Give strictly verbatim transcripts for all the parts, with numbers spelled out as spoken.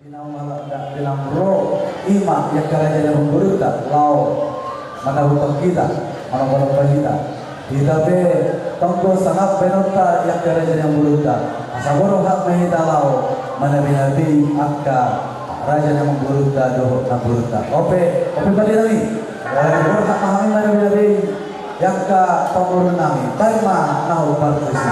Di na mala-, da-, di na ro, ima i angka raja ni amangborunta, laho matahuthon hita, manompanompa hita. Hita pe tonggo sangap baenonta i angka raja ni amangborunta. Asa boi roha ma hita laho manabinabei angka raja ni amangborunta dohot namborunta. Ope, ope pande nami. Boi roha ma hami manabinabei i angka pamoruon nami, baen ma na hombar tusi.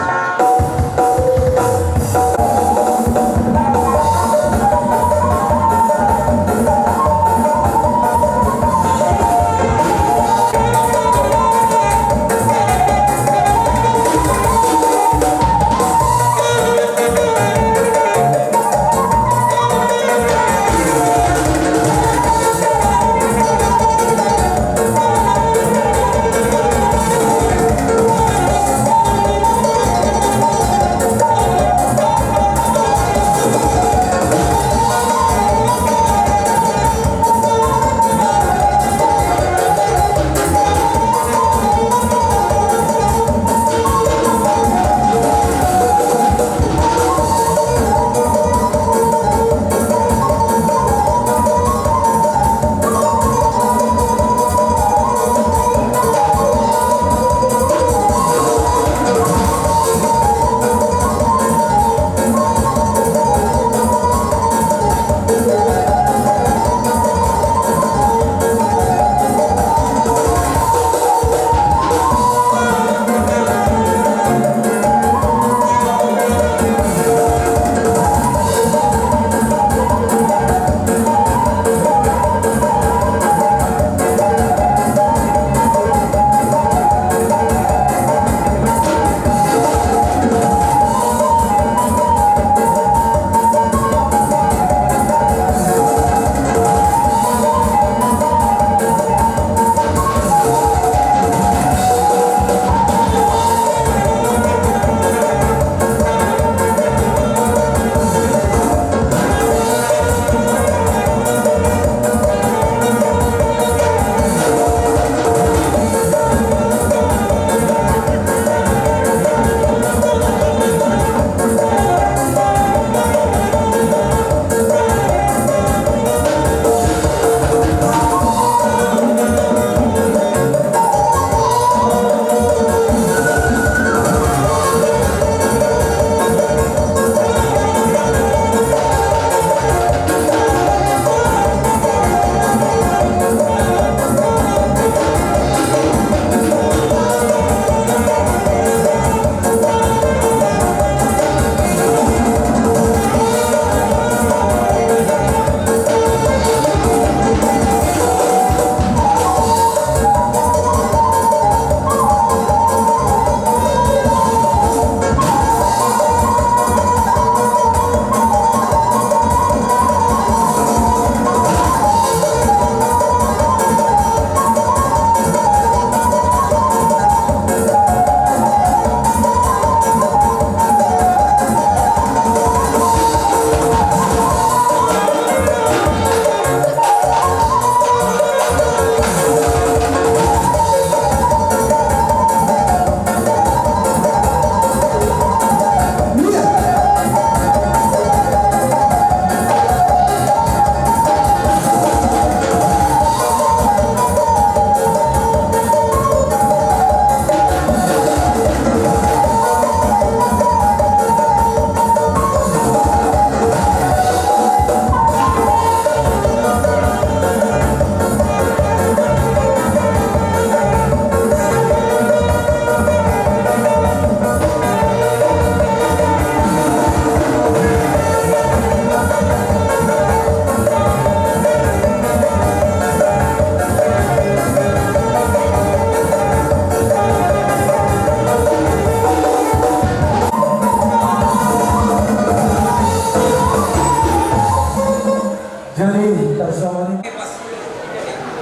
Jadi, tarsongon i. Pas,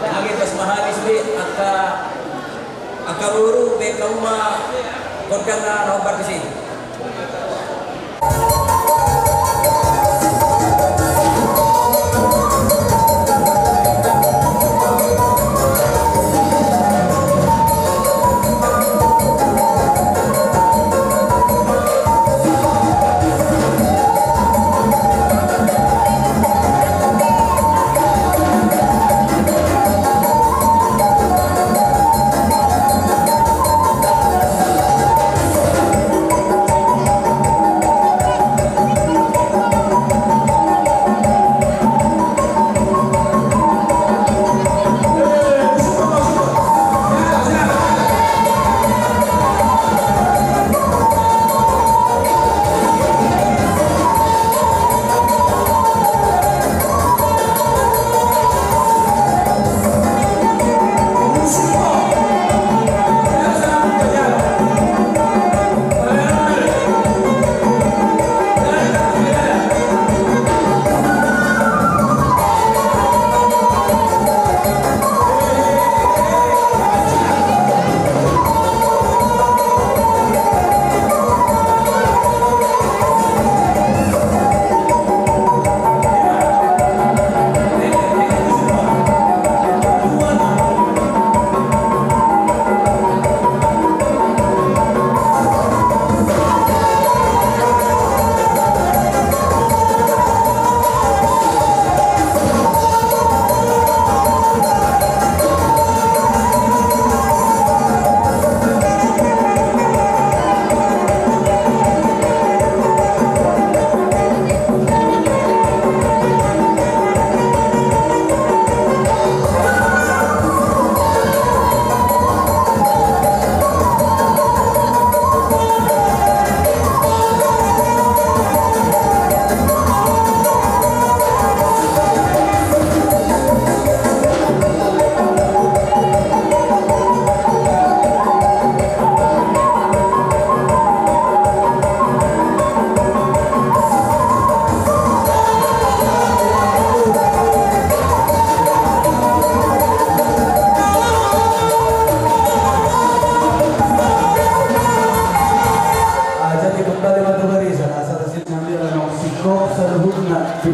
lagi pas mahalis be, angka, angka boru be, hamu ma gondang na, na hombar tusi.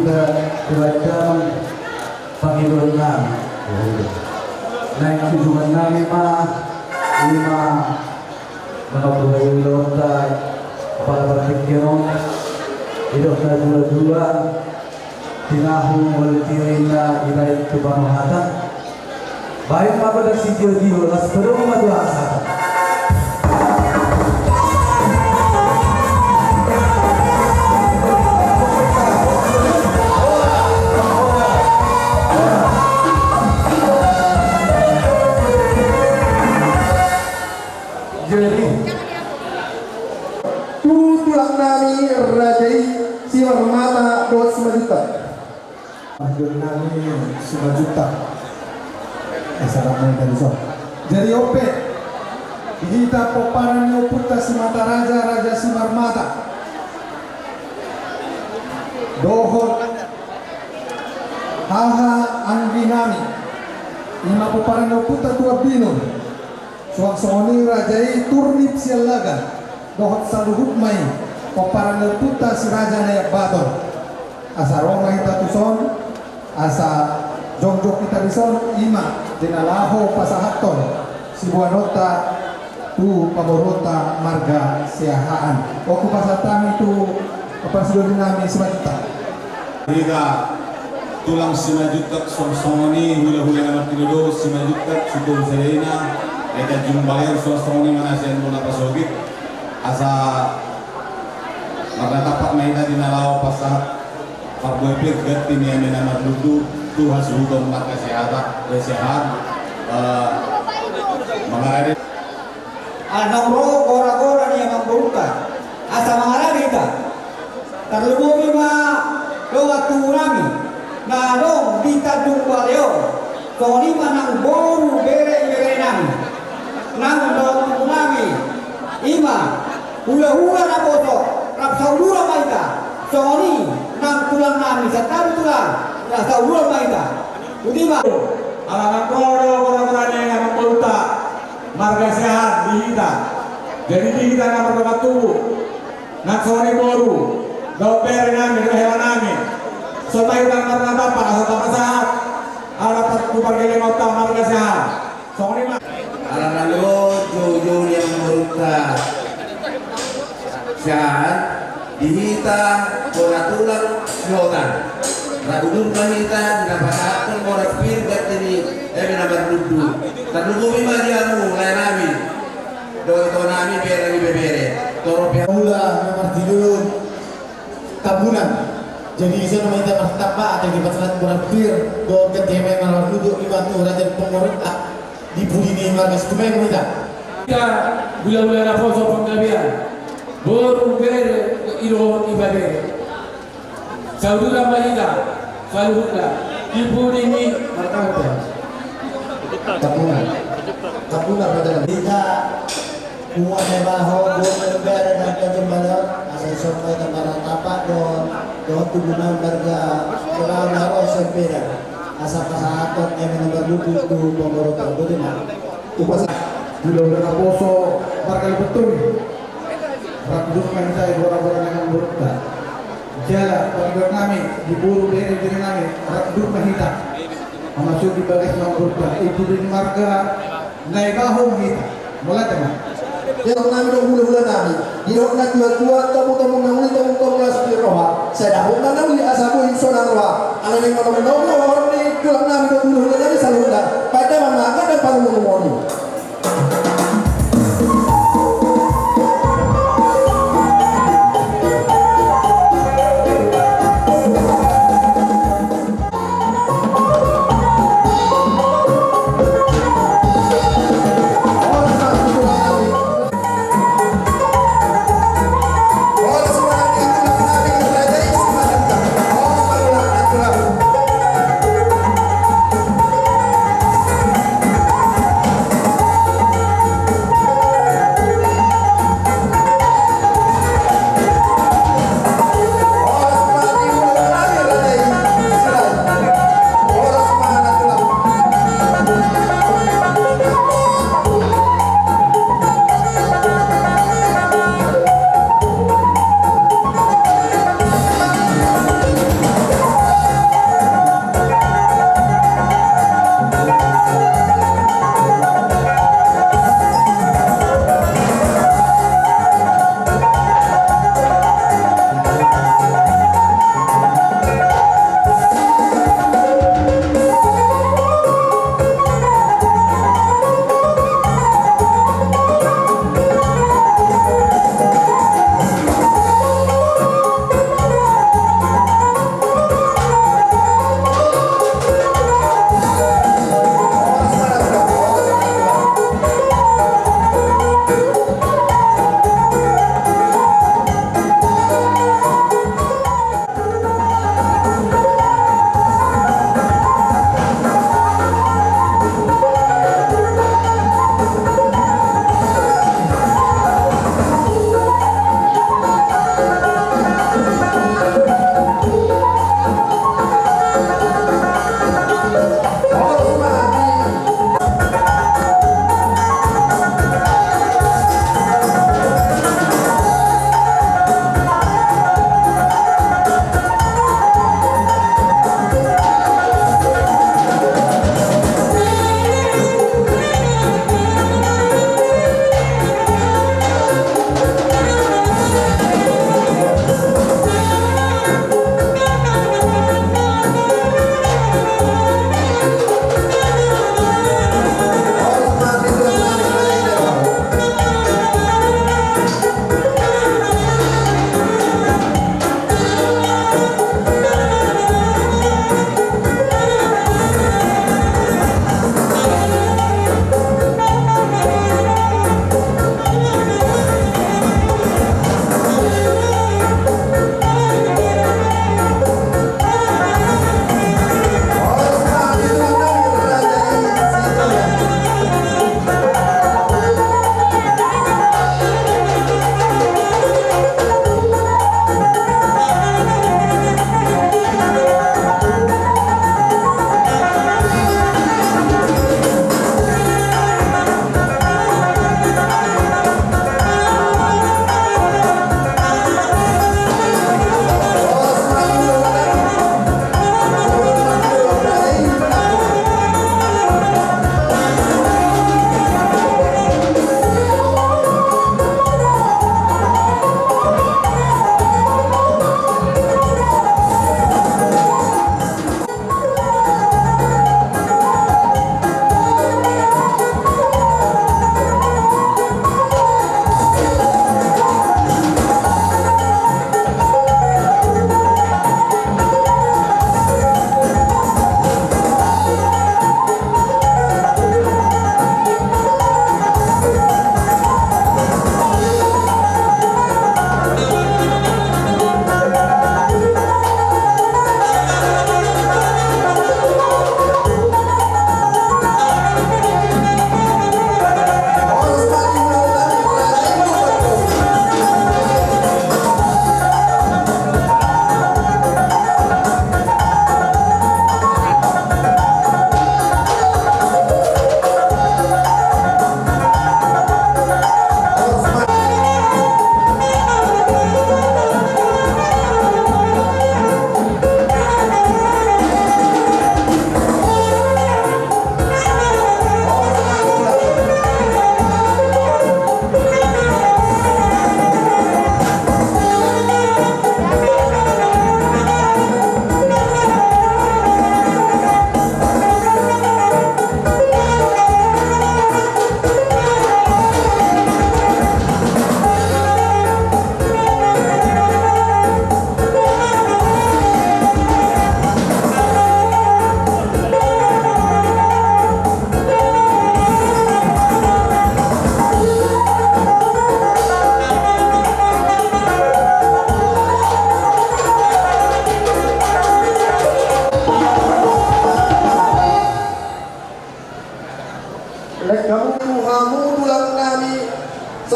Tuhan damang pangidoan nami. Naeng ujungan nami ma, ima, mangkabuhai ulaonta, apala partingkian on, didok natuatua, tinahu molo tirinna dibaen tu panuhatan. Baen ma pada sitio-tio, las padomu ma tu hata. Jadi, tu tulang nami raja i Simarmata dohot Simanjuntak. Pangidoan nami Simanjuntak. Eh, salah mau dari so. Jadi on pe, di hita pomparan ni ompunta Simataraja, Raja Simarmata. Dohot haha anggi nami. Ima pomparan ni ompunta Tuan Binur. Suang songon i raja i Turnip Siallagan. Dohot saluhut ma i pomparan ni ompunta si Raja Naiambaton. Asa ro ma hita tuson, asa jongjong hita dison, ima di na laho pasahathon siboanonta tu pamoruonta marga Siahaan. On hupasahat hami tu parsidoli nami Simanjuntak. Hita tulang Simanjuntak suang songon i hulahula na martinodohon Simanjuntak, suhut sada ina, hita jumbaon suang songon i ma na sian bona pasogit. Asa marnatampak ma hita di na laho pasahat parbue pir ganti ni eme na marlundu tu hasuhuton marga Siahaan, eh, Siahaan, eh, mangarade. Ala naung ro gora-gora ni amangborunta, asa mangarade hita. Tarlumobi ma dongan tubu nami na adong di Tanjung Balai on, songon i ma nang boru, bere, ibebere nami, nang dongan tubu nami, ima hulahula naposo, rap sauduran ma hita. Songon i nang tulang nami, santabi tulang, rap sauduran ma hita. Botima. Ala naung ro do gora-gora ni amangborunta marga Siahaan di hita. Jadi di hita na mardongan tubu, nang songon i boru dohot bere nami dohot hela nami, songon i ma hita marnatampak asa tapasahat ala tu pargellengonta marga Siahaan. Songon i ma. Ala naung ro joujou ni amangborunta Siahaan, di hita bona tulang Sihotan. Rap udur ma hita di na pasahathon boras pir ganti ni eme na marlundu. Tarlumobi ma di hamu lae nami dohot ito nami, bere nami, ibebere. Torop i. Hulahula na martinodohon Tambunan. Jadi dison ma hita marnatampak ate di pasahat boras pir dohot ganti eme na marlundu, ima tu raja ni pamoruonta. Di pudi ni marga Situmeng ma hita. Hita hulahula naposo panggabean, boru, bere, dohot ibebere. Sauduran ma hita saluhutna di pudi ni marga Tambunan. Tambunan raja nami. Hita Ua Naibaho, boru, bere nang Tanjung Balai on, asa dison ma hita marnatampak dohot tubu nami marga Siahaan na ro sian Medan, asa pasahathon eme na marlundu tu pamoruonta. Botima. Hupasahat hulahula naposo marga Lumbantowi. Rap udur ma hita di gora-gora ni amangborunta. Jala pangidoan nami di boru, bere, ibebere nami, rap udur ma hita mamasuki bagas ni amangborunta. Di pudi ni marga Naibaho ma hita. Mauliate ma. Didok nami do hulahula nami, didok natuatua, tombu-tombu na uli, tombu-tombu na so uli roha, sai dapot ma na uli asa boi sonang roha. Alani i manomu-nomu roha ni tulang nami do hulahula nami saluhutna. Baen damang ma angka na parungu-unguon i.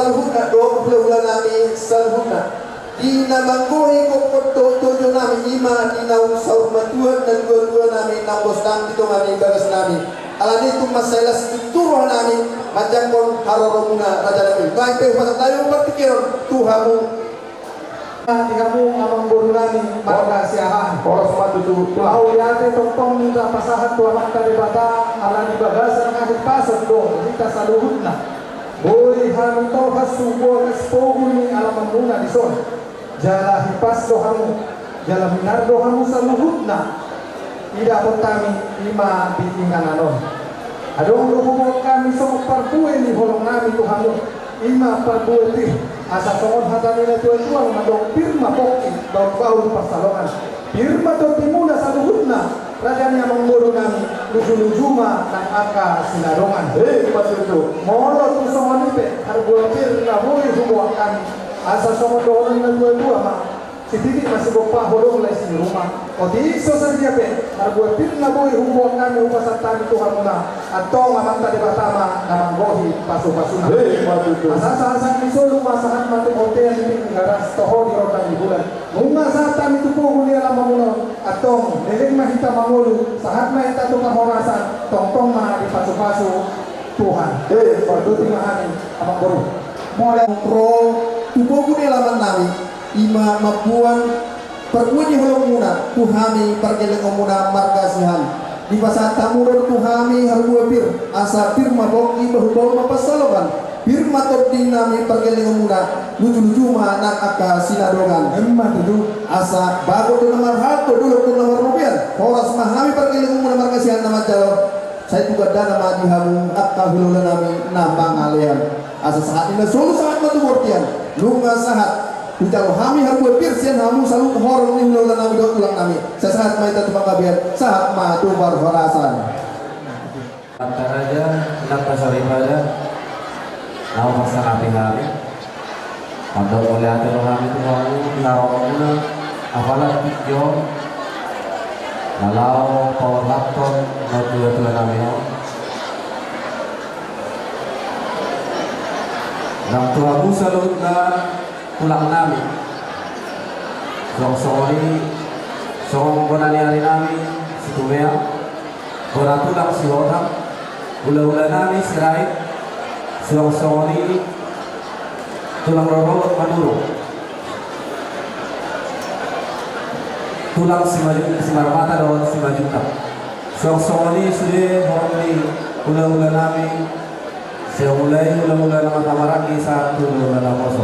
Saluhutna dohot hulahula nami saluhutna. Di na manggohi gokhon dohot tojo nami, i ma di naung saur matua, na tuatua nami, naung bos nami di tonga ni bagas nami. Alani i tung mansai las situtu roha nami manjangkon haroromuna raja nami. Bahen pe hupasahat hami partingkian on tu hamu. Di hamu amangboru nami marga Siahaan. Horas ma tutu. Mauliate tongtong nunga pasahat tu Amanta Debata ala di bagasan hahipason do hita saluhutna. Boi hami tolhas tu bagas pogu ni alamannuna dison. Jala hipas do hamu, jala minar do hamu saluhutna. Idaponon nami i ma di inganan on. Adong do huboan hami songon parbue ni holong nami tu hamu, i ma parbue pir. Asa songon hata ni natuatua mandok, pir ma pongki, bahulbahul pansalongan. Pir ma tondimuna saluhutna, raja ni amangboru nami, lujuluju ma nang angka sinadongan. Hei, pas itu. Molo tung songon i pe, parbue pir na boi huboan hami. Asa songon dohonon natuatua ma, sititik ma sigompa, holong lae siruma. Otik so sadia pe, parbue pir na boi huboan hami, hupasahat hami tu hamuna, antong Amanta Debata ma na manggohi pasupasuna. Hei, pas itu. Asa sahat ni solu ma sahat ma tu bontean ni tingki garas, toho di rondang ni bulan. Nunga sahat hami tu pogu ni alamannuna on, antong leleng ma hita mangolu, sahat ma hita tu parhorasan, tongtong ma dipasupasu Tuhan. Hei, pas itu. Pardoti ma hami, amangboru. Molo ro tu pogu ni alaman nami, i ma mamboan parbue ni holongmuna tu hami pargellengonmuna marga Siahaan. Dipasahat hamu do tu hami parbue pir, asa pir ma pongki, bahulbahul ma pansalongan. Pir ma tondi nami pargellengonmuna, lujuluju ma nang angka sinadongan. Emma tutu. Asa bagot do na marhalto, dolok do na marrobean. Horas ma hami pargellengonmuna marga Siahaan na manjalo. Sai tu gandana ma di hamu angka hulahula nami na mangalean. Asa sahat ni na solu sahat ma tu bontean. Nunga sahat, hujalo hami parbue pir sian hamu saluhut horong ni hulahula nami dohot tulang nami. Sai sahat ma hita tu panggabean, sahat ma tu parhorasan. Amanta raja, inanta soripada, na hupasangapi hami. Mandok mauliate do hami tu hamu di haroromuna, apala tingki on na laho paborhathon natuatua nami on. Nang tu hamu saluhutna tulang nami. Suang songon i, songon bona ni ari nami Situmea, bona tulang Sihotang, hulahula nami Sirait, suang songon i tulang rorobot Manurung, tulang Simaju-, Simarmata dohot Simanjuntak. Suang songon i sude horong ni hulahula nami, sai mulai hulahula na matamaranggi sahat tu hulahula na poso.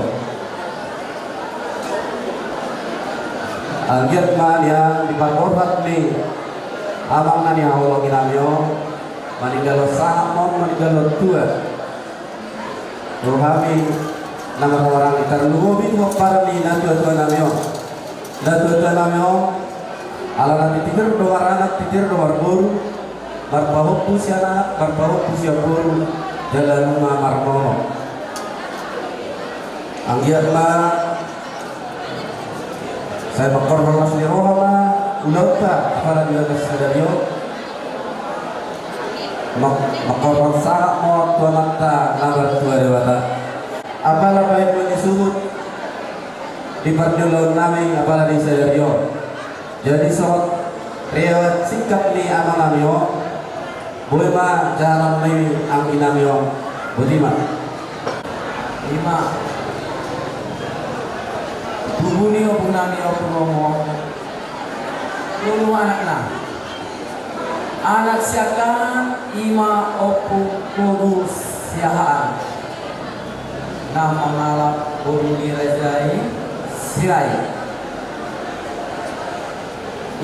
Anggiat ma nian di parborhat ni amang na nihaholongi nami on, maninggalhon sangap ma on, maninggalhon tua. Ro hami na marhahamaranggi, tarlumobi tu pomparan ni natuatua nami on. Natuatua nami on, alana titir do maranak, titir do marboru, marpahompu sian anak, marpahompu sian boru, jala nunga marnono. Anggiat ma sai mangkorhon las ni roha ma ulaonta, apala di bagas sadari on. Mang-, mangkorhon sangap ma on tu Amanta na martua Debata. Apala baen ma ni suhut di parniulaon nami, apala di sadari on. Jadi songon riwayat singkat ni ama nami on, boi ma jahalan ni anggi nami on. Boti ma. I ma tubu ni ompu nami, Ompu Romo, tolu anakna. Anak siangkangan i ma Ompu Bogu Siahaan, na mangalap boru ni raja i Sirait.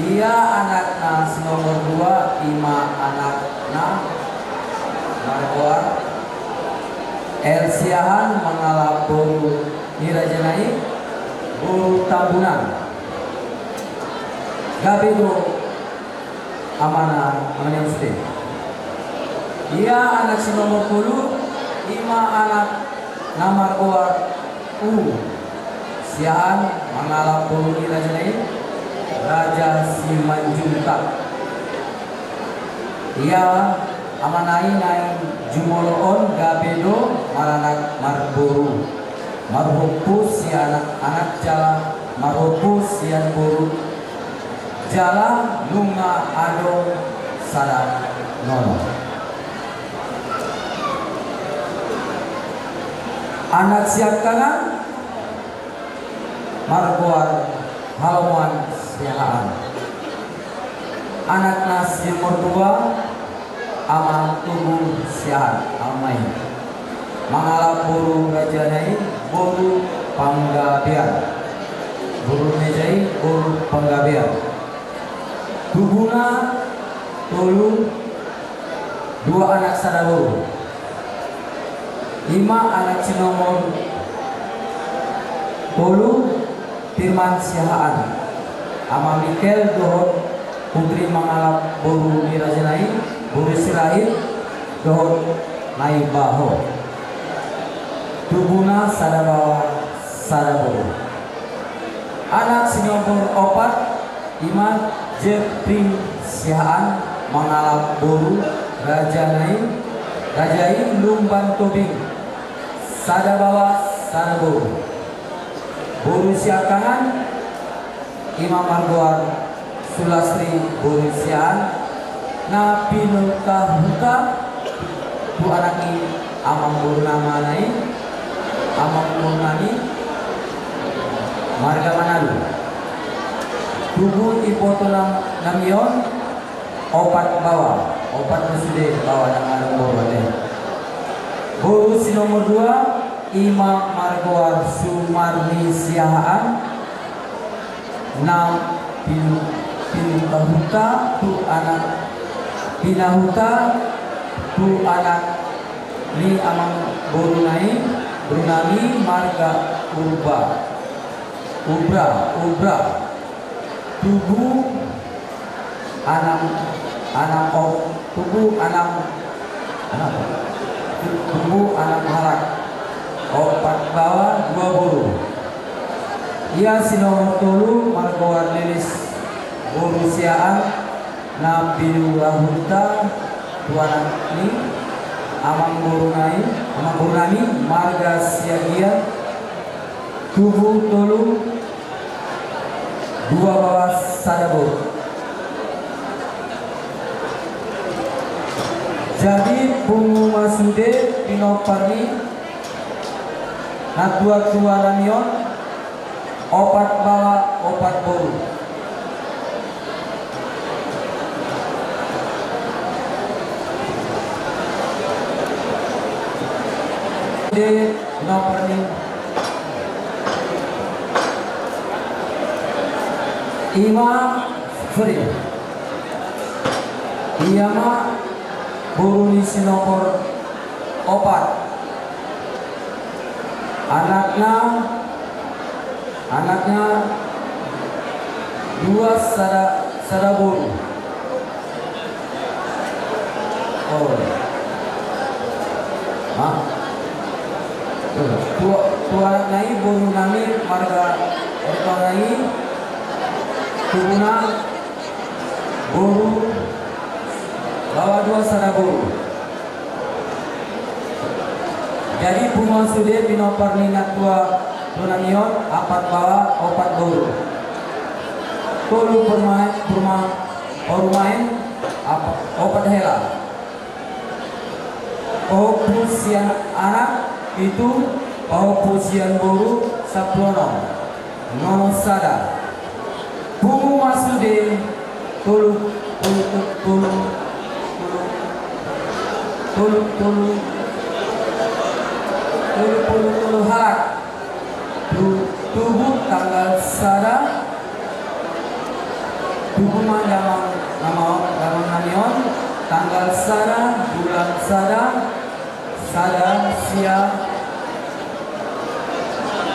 Ia anakna si nomor dua i ma anakna margoar L Siahaan, mangalap boru ni rajana i boru Tambunan. Gabe do amana, amana i sude. Ia anak si nomor tolu i ma anak na margoar U Siahaan, mangalap boru ni rajana i Raja Simanjuntak. Ia Amanami naeng jumolo on gabe do maranak marboru, marhompu sian anak jala marhompu sian boru, jala nunga adong sada nono. Anak siangkangan margoar Halomoan Siahaan. Anakna si nomor dua, Amang Tugu Siahaan, amang i. Mangalap boru rajana i, boru Panggabean. Boru rajana i, boru Panggabean. Tubuna tolu, dua anak sada boru. Ima anak si nomor tolu, Firman Siahaan, Amang Mikel dohot Putri mangalap boru ni rajana i, boru Sirait dohot Naibaho. Tubuna sada baoa sada boru. Anak si nomor opat, ima Jepri Siahaan mangalap boru rajana i, raja i Lumban Tobing, sada baoa sada boru. Boru siangkangan, ima margoar Sulastri boru Siahaan, na pinahutahuta tu anak ni amangborunami i, amangborunami marga Manalu. Tugu ibotonami on opat baoa, opat do sude baoa na nunga adong boru ate. Boru si nomor dua, ima margoar Sumarni Siahaan, na pinu-, pinahutahuta tu anak, pinahuta tu anak ni amangborunami, borunami marga Urba, Ubra, Ubra. Tugu anam, anam o-, tugu anam, anam, tugu anam halak, opat baoa dua boru. Ia si nomor tolu margoar Lilis boru Siahaan, na pinahutahuta tu anak ni amangborunami, amangborunami marga Siagian. Tugu tolu, dua baoa sada boru. Jadi pungu ma sude pinompar ni natuatuanami on, opat baoa opat boru. Di nomor ni ima, sorry. Ia ma boru ni si nomor opat. Anakna, anakna dua sada, sada boru. Oh. Hah? Tuh, tuh, tuh anakna i borunami marga Ertonai. Tubuna boru baoa dua sada boru. Jadi pungu ma sude pinompar ni natuatuanami on, opat baoa opat boru. Tolu parumaen, paruma-, parumaen, opat, opat hela. Pahompu sian anak pitu, pahompu sian boru sampulu onom. Nono sada. Pungu ma sude tolu pulu tolu, tolu pulu tolu, tolu pulu tolu halak. Tu-, tubu tanggal sada. Tubu ma damang, damang, damangnami on tanggal sada bulan sada, sada sia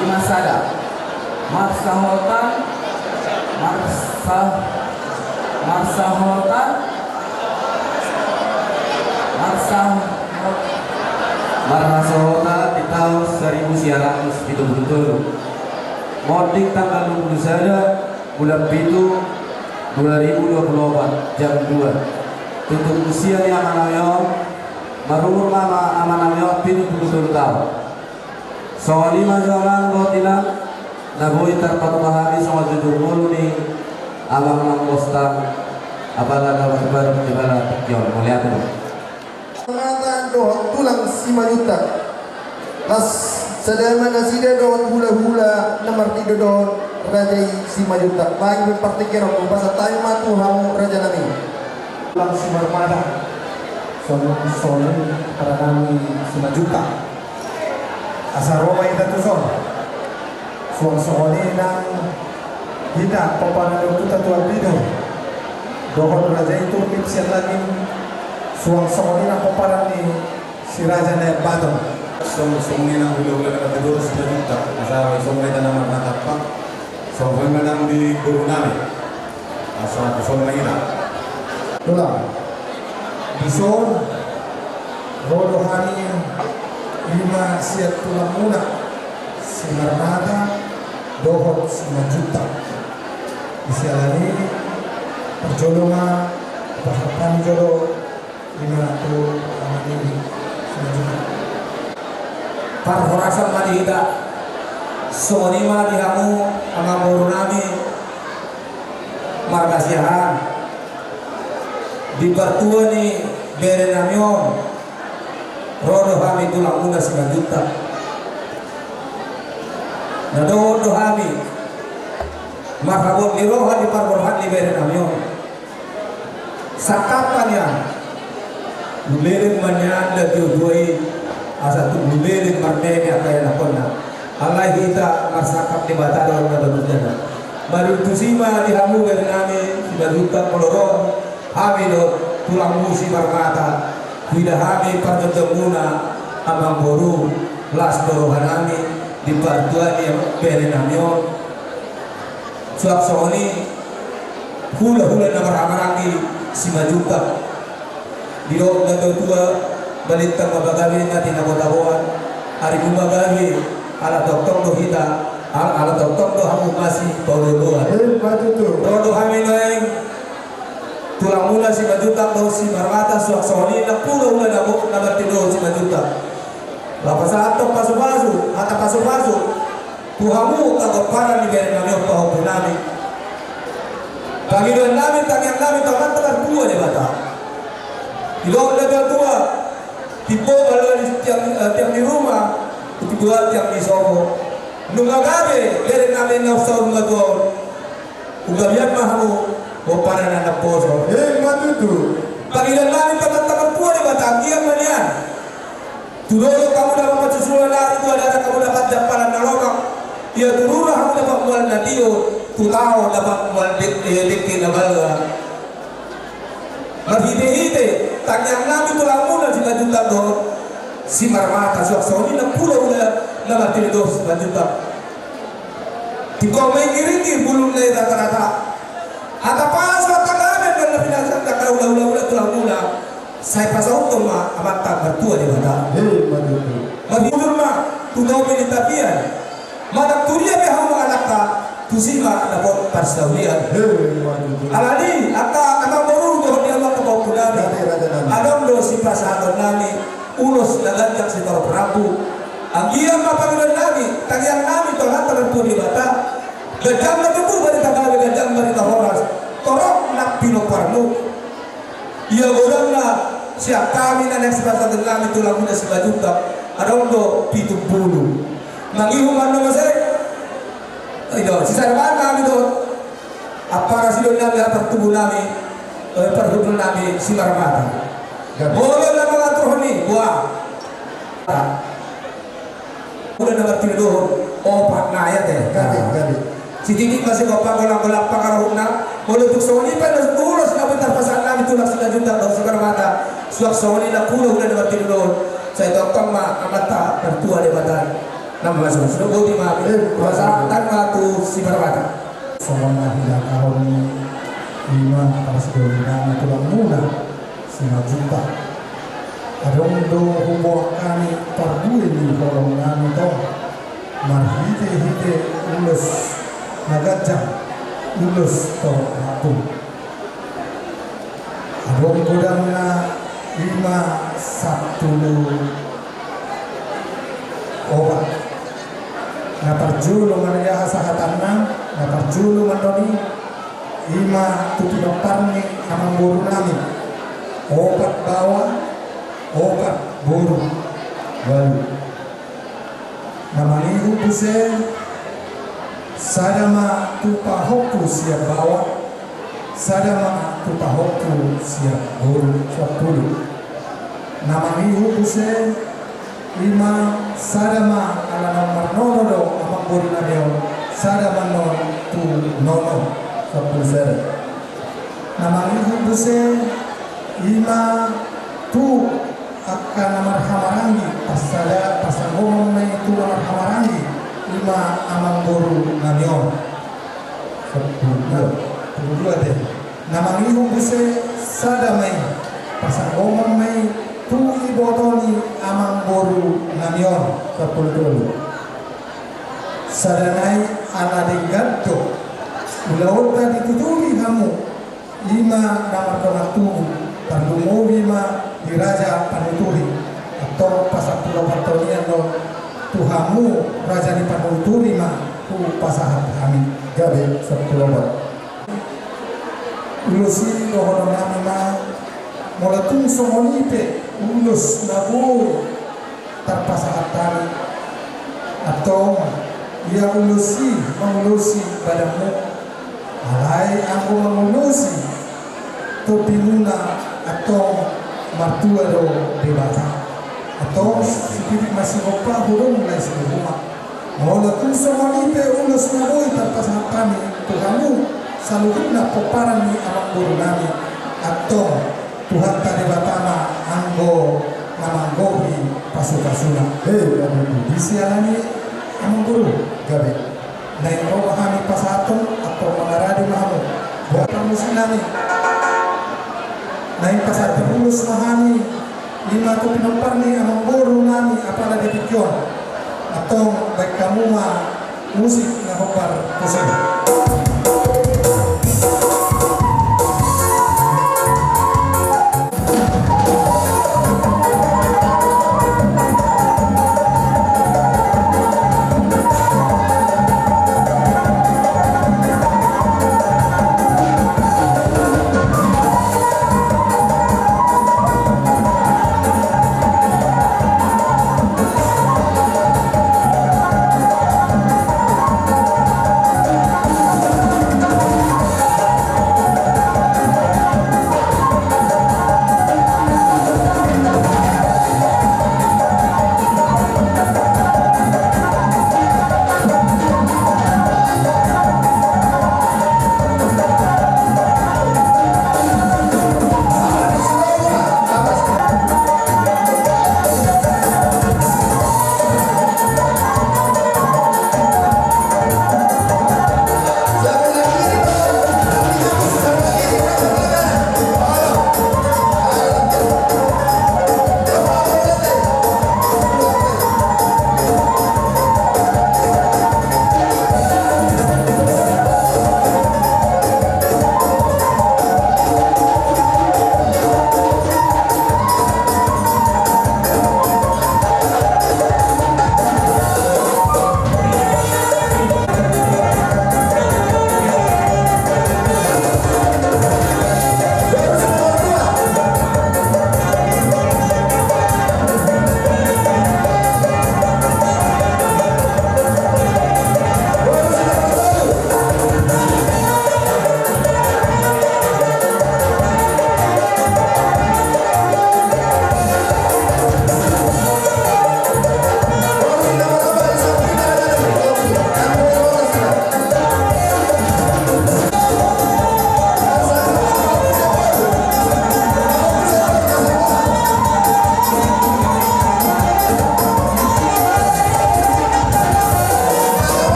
lima sada. Marsahotan, marsa-, marsahotan, marsaho-, marsahotan di taon saribu sia ratus pitu pulu tolu. Monding tanggal dua pulu sada bulan pitu dua ribu dua pulu opat, jam dua. Tutu usia ni amanami on, marumur ma ama-, amanami on pitu pulu tolu taon. Songon i ma jo amang dohot inang, na boi tarpatupa hami songon jujur ngolu ni amang Mambostang, apala na baru-baru di bala tingki on, mauliate do. Marmata dohot tulang Simanjuntak. Las sada ma nasida dohot hula-hula na martinodohon raja i Simanjuntak. Baen pe partingkian on, hupasahat hami ma tu hamu rajanami. Tulang Simarmata. Songon, songon i paranami Simanjuntak. Asa ro ma hita tuson. Suang songon i nang hita pomparan ni ompunta Tuan Pitu dohot raja i Turnip sian Lagin, suang songon i nang pomparan ni si Raja Naeng Baton. Songon, songon i nang hula-hula na martinodohon Simanjuntak. Asa ro ma hita nang marnatampak. Songon i nang di borunami. Asa tuson ma hita. Tulang. Dison, ro do hami i ma sian tulangmuna, Simarmata dohot Simanjuntak. Di siala ni i, parjolo ma, pasahat hami jolo i ma tu amang i Simanjuntak. Parhorasan ma di hita, songon i ma di hamu amangborunami, marga Siahaan. Di partua ni berenami on, ro do hami tulangmuna Simanjuntak. Na dohot do hami, marhabot ni roha di parborhat ni berenami on. Sangkap ma nian, leleng ma nian na tua-tua i, asa tung leleng marmeme angka ianakhonna. Alai hita marsangkap Debata do na baru jana. Maruntusi ma di hamu berenami, Simanjuntak, molo ro hami do tulangmu Simarmata, huida hami parjongjongmuna, amangboru, las do rohanami di partua ni berenami on. Suang songon i hula-hula na marhahamaranggi Simanjuntak. Didok natua-tua, balintang ma pagabe na tinabotaboan. Arimu ma gabe, ala tongtong do hita, ala, ala tongtong do hamu masipaolo-oloan. Emma tutu. Ro do hami nuaeng, tulangmuna Simanjuntak dohot Simarmata, suang songon i nang hula-hula na bo-, na martinodohon Simanjuntak. Laho pasahathon pasu-pasu, hata pasu-pasu tu hamu angka pomparan ni berenami on, pahompunami. Pangidoannami, tangiangnami tu Amanta Martua Debata. Didok natua-tua, timbo ma loa di tiang, eh, tiang ni ruma, timbo ma tiang ni sopo. Nunga gabe berenami na saur matua on, unggabian ma hamu pomparan na naposo. Emma tutu. Pangidoannami tu Amanta Martua Debata, anggiat ma nian tu dolok hamu dapot pansusulan ari, tu adaran hamu dapot jampalan na lomak, ia tu rura hamu dapot mual na tio, tu tao dapot mual dek-, eh, dengke na balga. Marhite-hite tangiangnami tu tulangmuna Simanjuntak dohot Simarmata, suang songon i nang hula-hula na martinodohon Simanjuntak. Tingkos ma ingkir-ingkir, bulung na i rata-rata. Hata pasu, hata gabe, na pinasangka hula-hula, hula-hula, tulangmuna. Sai pasauthon ma Amanta Martua Debata. Emma tutu. Marhite ma tu topi ni tapian. Manang tu dia pe hamu anakta, tusi ma dapot parsaulian. Emma tutu. Alani, angka amangboru dohot di hamu angka pahompunami, raja-rajanami, adong do sipasahatonnami ulos na ganjang sitorop rambu. Anggiat ma pangidoannami, tangiangnami tu Amanta Martua Debata, ganjang ma tubu barita gabe, ganjang barita horas, torop nang pinomparmu. Ia godangna sian hami na naeng sipasahatonnami tulangmuna Simanjuntak, adong do pitu pulu. Mangihut ma annon muse. Ido, sisarbanami do. Ampara sidongnami, ampara tubunami, eh, parhundulnami Simarmata. Gabe. Molo na mangaturhon i, boha. Hula na martinodohon, opat na ia te. Gabe, gabe. Sititi ma sigompa, golang-golang pangarahutna. Molo tung songon i pe na ulos na pintar pasahatnami tulang Simanjuntak dohot Simarmata. Suang songon i nang hula-hula na martinodohon. Sai tongtong ma Amanta Martua Debata. Nama masuk, sudah boti ma. Eh, pasahat ma tu Simarmata. Songon na hidangkahon i, i ma parsidongan ni tulangmuna Simanjuntak. Adong do huboan hami parbue ni holongnami on, marhite-hite ulos na ganjang, ulos torop rambu. Adong godangna, ima sampulu opat. Na parjolo ma i, aha sahatanna, na parjolo ma i, ima tu pinompar ni amangboru nami. Opat baoa, opat boru, ualu. Na mangihut muse, sada ma tu pahompu sian baoa, sada ma tu pahompu sian boru, sampulu. Na mangihut muse, ima sada ma ala naung marnono do amangboru nami on, sada ma annon tu nono, sampulu sada. Na mangihut muse, ima tu angka na marhahamaranggi, pasada, pasanggoman ma i tu na marhahamaranggi, ima amangboru nami on. Sampulu dua. Sampulu dua te. Na mangihut muse, sada ma i, pasanggoman ma i tu iboto ni amangboru nami on. Sampulu tolu. Sada nai ala denggan do ulaonta dituturi hamu, ima na mardongan tubu, tarlumobi ma di raja panuturi. Antong pasampulu opat on i annon tu hamu raja ni panuturi ma hupasahat hami. Gabe, sampulu opat. Ulos i dohonon nami ma, molo tung songon i pe ulos na boi tarpasahat hami. Antong, ia ulos i mangulosi badanmu. Alai anggo mangulosi tondimuna, antong martua do Debata. Antong sititik ma sigompa, hudon mulai siluhuma. Molo tung songon i pe ulos na boi tarpasahat hami tu hamu saluhutna pomparan ni amangboru nami, antong Tuhanta Debata ma anggo na manggohi pasupasuna. He, gabe. Di siala ni i amangboru, gabe. Naeng ro ma hami pasahathon, antong mangarade ma hamu. Buat parmusik nami. Naeng pasahathon ulos ma hami, ima tu pinompar ni amangboru nami, apala di tingki on. Antong baen hamu ma musik na hombar tusi.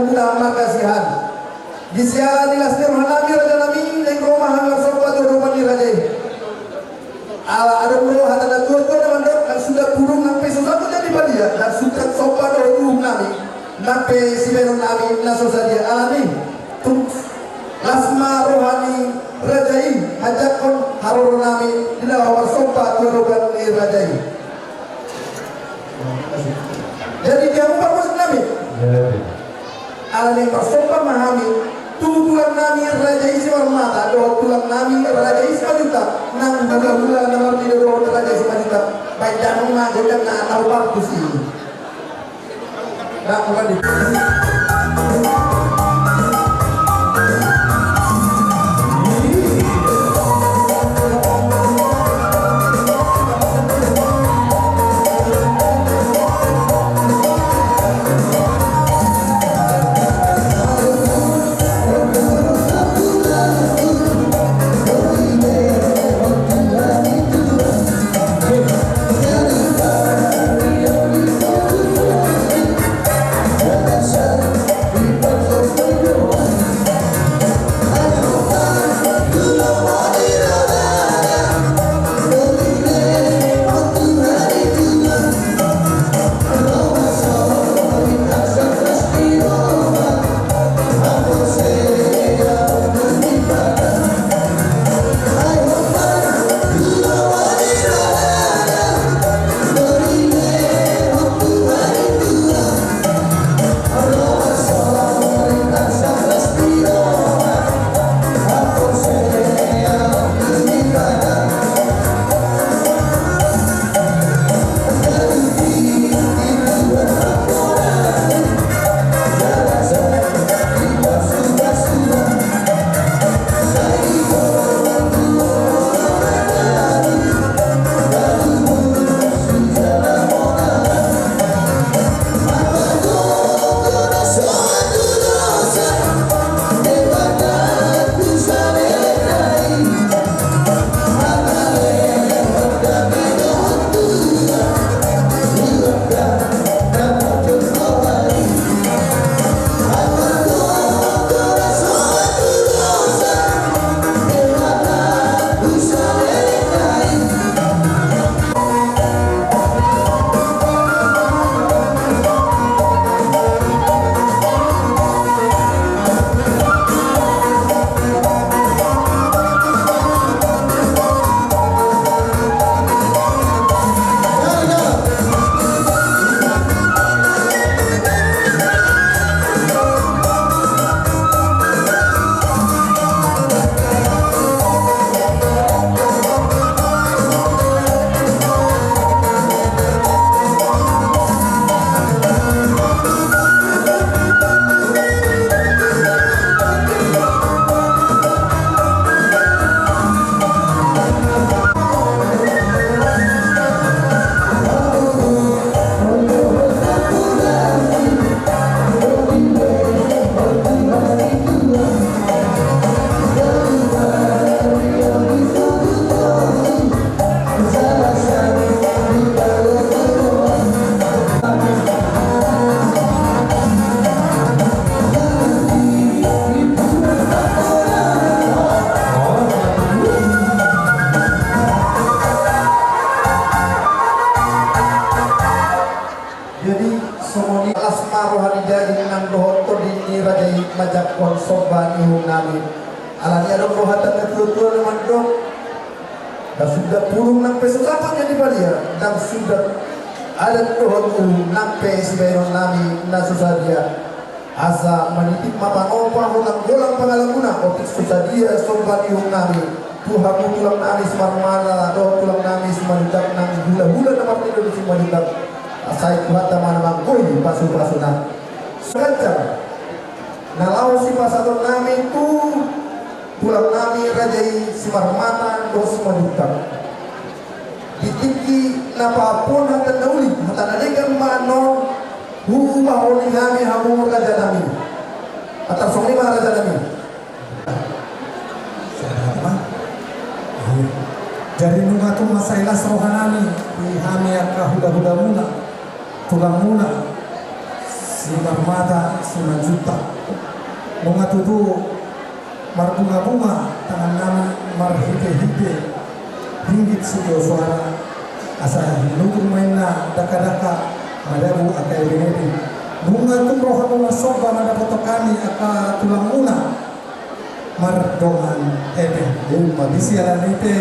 Huta marga Siahaan. Di siala ni las ni roha nami, raja nami, naeng ro ma hami marsomba tu adopan ni raja i. Ala adong do hata na tua-tua na mandok, nang suda pudung nang pe so sapu jadi padia, nang suda somba dohot uhum nami, nang pe sibahenon nami na so sadia. Alani, tung las ma roha ni raja i manjangkon haroro nami di na laho marsomba tu adopan ni raja i. Jadi di hamu parmusik nami. Alani marsomba ma hami tu tulang nami raja i Simarmata dohot tulang nami raja i Simanjuntak, nang hula-hula na marnida dohot raja i Simanjuntak. Baen damang ma gondang na na hupartus i. Nah, bukan di Jadi songon i las ma roha ni daging nang dohot tondi ni raja i manjangkon somba ni uhum nami. Alani adong do hata na tua-tua na mandok, ndang suda pudung nang pe so sahat jadi padia, ndang suda adat dohot uhum nang pe sibahenon nami na so sadia. Asa manitip ma panopa, golang-golang pangalanguna, otik so sadia somba ni uhum nami tu hamu tulang nami Simarmata dohot tulang nami Simanjuntak nang hula-hula na marnida di Simanjuntak. Sai Tuhanta ma na manggohi pasu-pasuna. Saganjang na laho sipasahaton nami tu tulang nami raja i Simarmata dohot Simanjuntak. Di tingki na pahapuon hata na uli, hata na denggan ma annon huubahon hami hamu raja nami. Antar songon i ma raja nami. Sada hata ma. Jadi nunga tung mansai las roha nami di hami angka hula-hulamuna, tulangmuna. Simarmata Simanjuntak. Nunga tutu marbungabunga tangannami marhitehite ringgit sitio soara, asa hinutur ma inna dakdakka madabu angka ebeebe. Nunga tung rohamuna somba mandapothon hami angka tulangmuna mardongan eme. Ima tutu. Siala ni i pe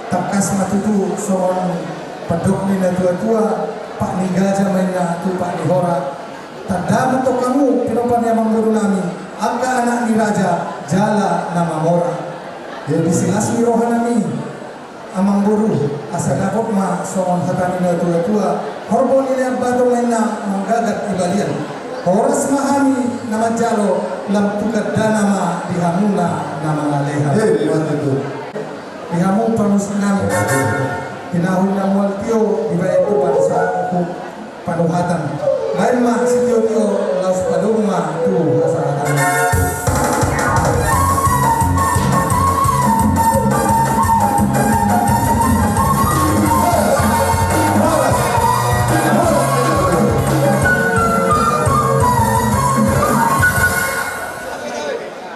tangkas ma tutu songon pandok ni natuatua, pat ni gaja ma inna tu pat ni hora. Tanda ma antong hamu pinompar ni amangborunami, angka anak ni raja jala na mamora. Jadi silas ni rohanami, amangboru, asa dapot ma songon hata ni natuatua, horbo ni lean bato ma inna manggagat di balian. Horas ma hami na manjalo, lam tu gandana ma di hamuna na mangalean. Ima tutu. Di hamu pamusiknami, di na hinamual tio dibaen tu bangsa hukum panuhatan. Baen ma sitiotio laos padomu ma tu hasahatan.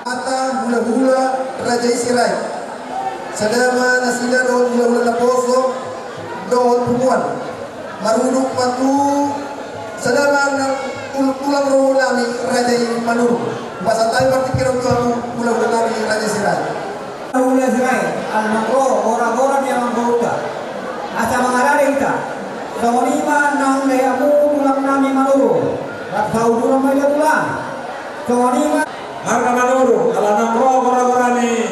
Hata hulahula raja i Sirait. Sada ma nasida dohot hulahula naposo dohot punguan. Marudut ma tu sada ma nang tul-, tulang rohonami raja i Manurung. Pasahat hami partingkian on tu hamu hulahulanami raja Sirait. Hulahula Sirait, ala naung ro goragora ni amangboruta. Asa mangarade hita. Songon i ma nang di hamu tulangnami Manurung. Rap sauduran ma hita tulang. Songon i ma. Marga Manurung, ala naung ro goragora ni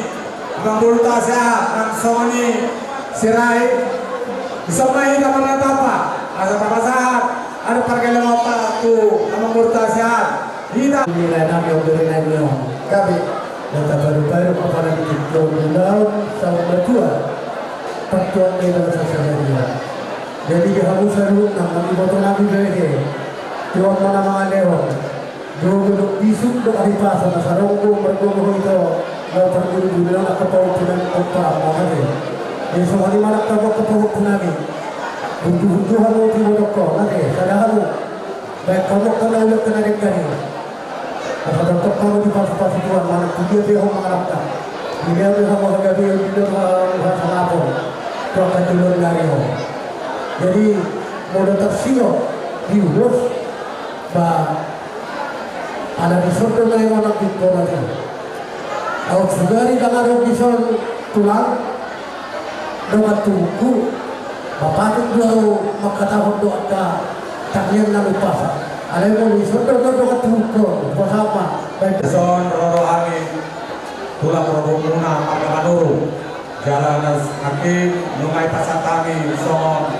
amangboruta Siahaan, nang songon i Sirait. Dison ma hita marnatapa, asa tapasahat adat pargellengonta tu amangboruta Siahaan. Hita. Nilai nami on dari nai leon. Kami. Dan taparu-paru kepala di tiktok di laut, saung matua. Patuang di dalam sasada dia. Jadi di hamu saluhutna, nang iboto nami bege. Tuang mana mangalehon. Dohot bisuk dohot ari pasa na saronggo margogo ito, na parguru-guru na angka pahompu nami pompa, na mate. Jadi songon i ma nang tabo angka pahompu nami. Butuh-butuh hamu tu iboto ho, mate, sada hamu. Baen hamu angka na uli angka na denggan i. Asa tongtong hamu dipasu-pasu Tuhan, manang tu dia pe ho mangalangka. Dilehon do hamu hagabeon, dilehon do hamu hasangapon. Tu angka joloan ni ari on. Jadi, molo tarsio, diulos, ba, ala dison do na ingonan di kona tu. Aut sugari dang adong dison tulang, dongan tubuku, ba patut do ahu mangkatahon do angka tangiang na lumpasa. Alai molo dison do dongan tubuku, lumpasa ma. Baik. Dison ro do hami tulang rohomuna marga Manurung. Jala nangkin nunga dipasahat hami songon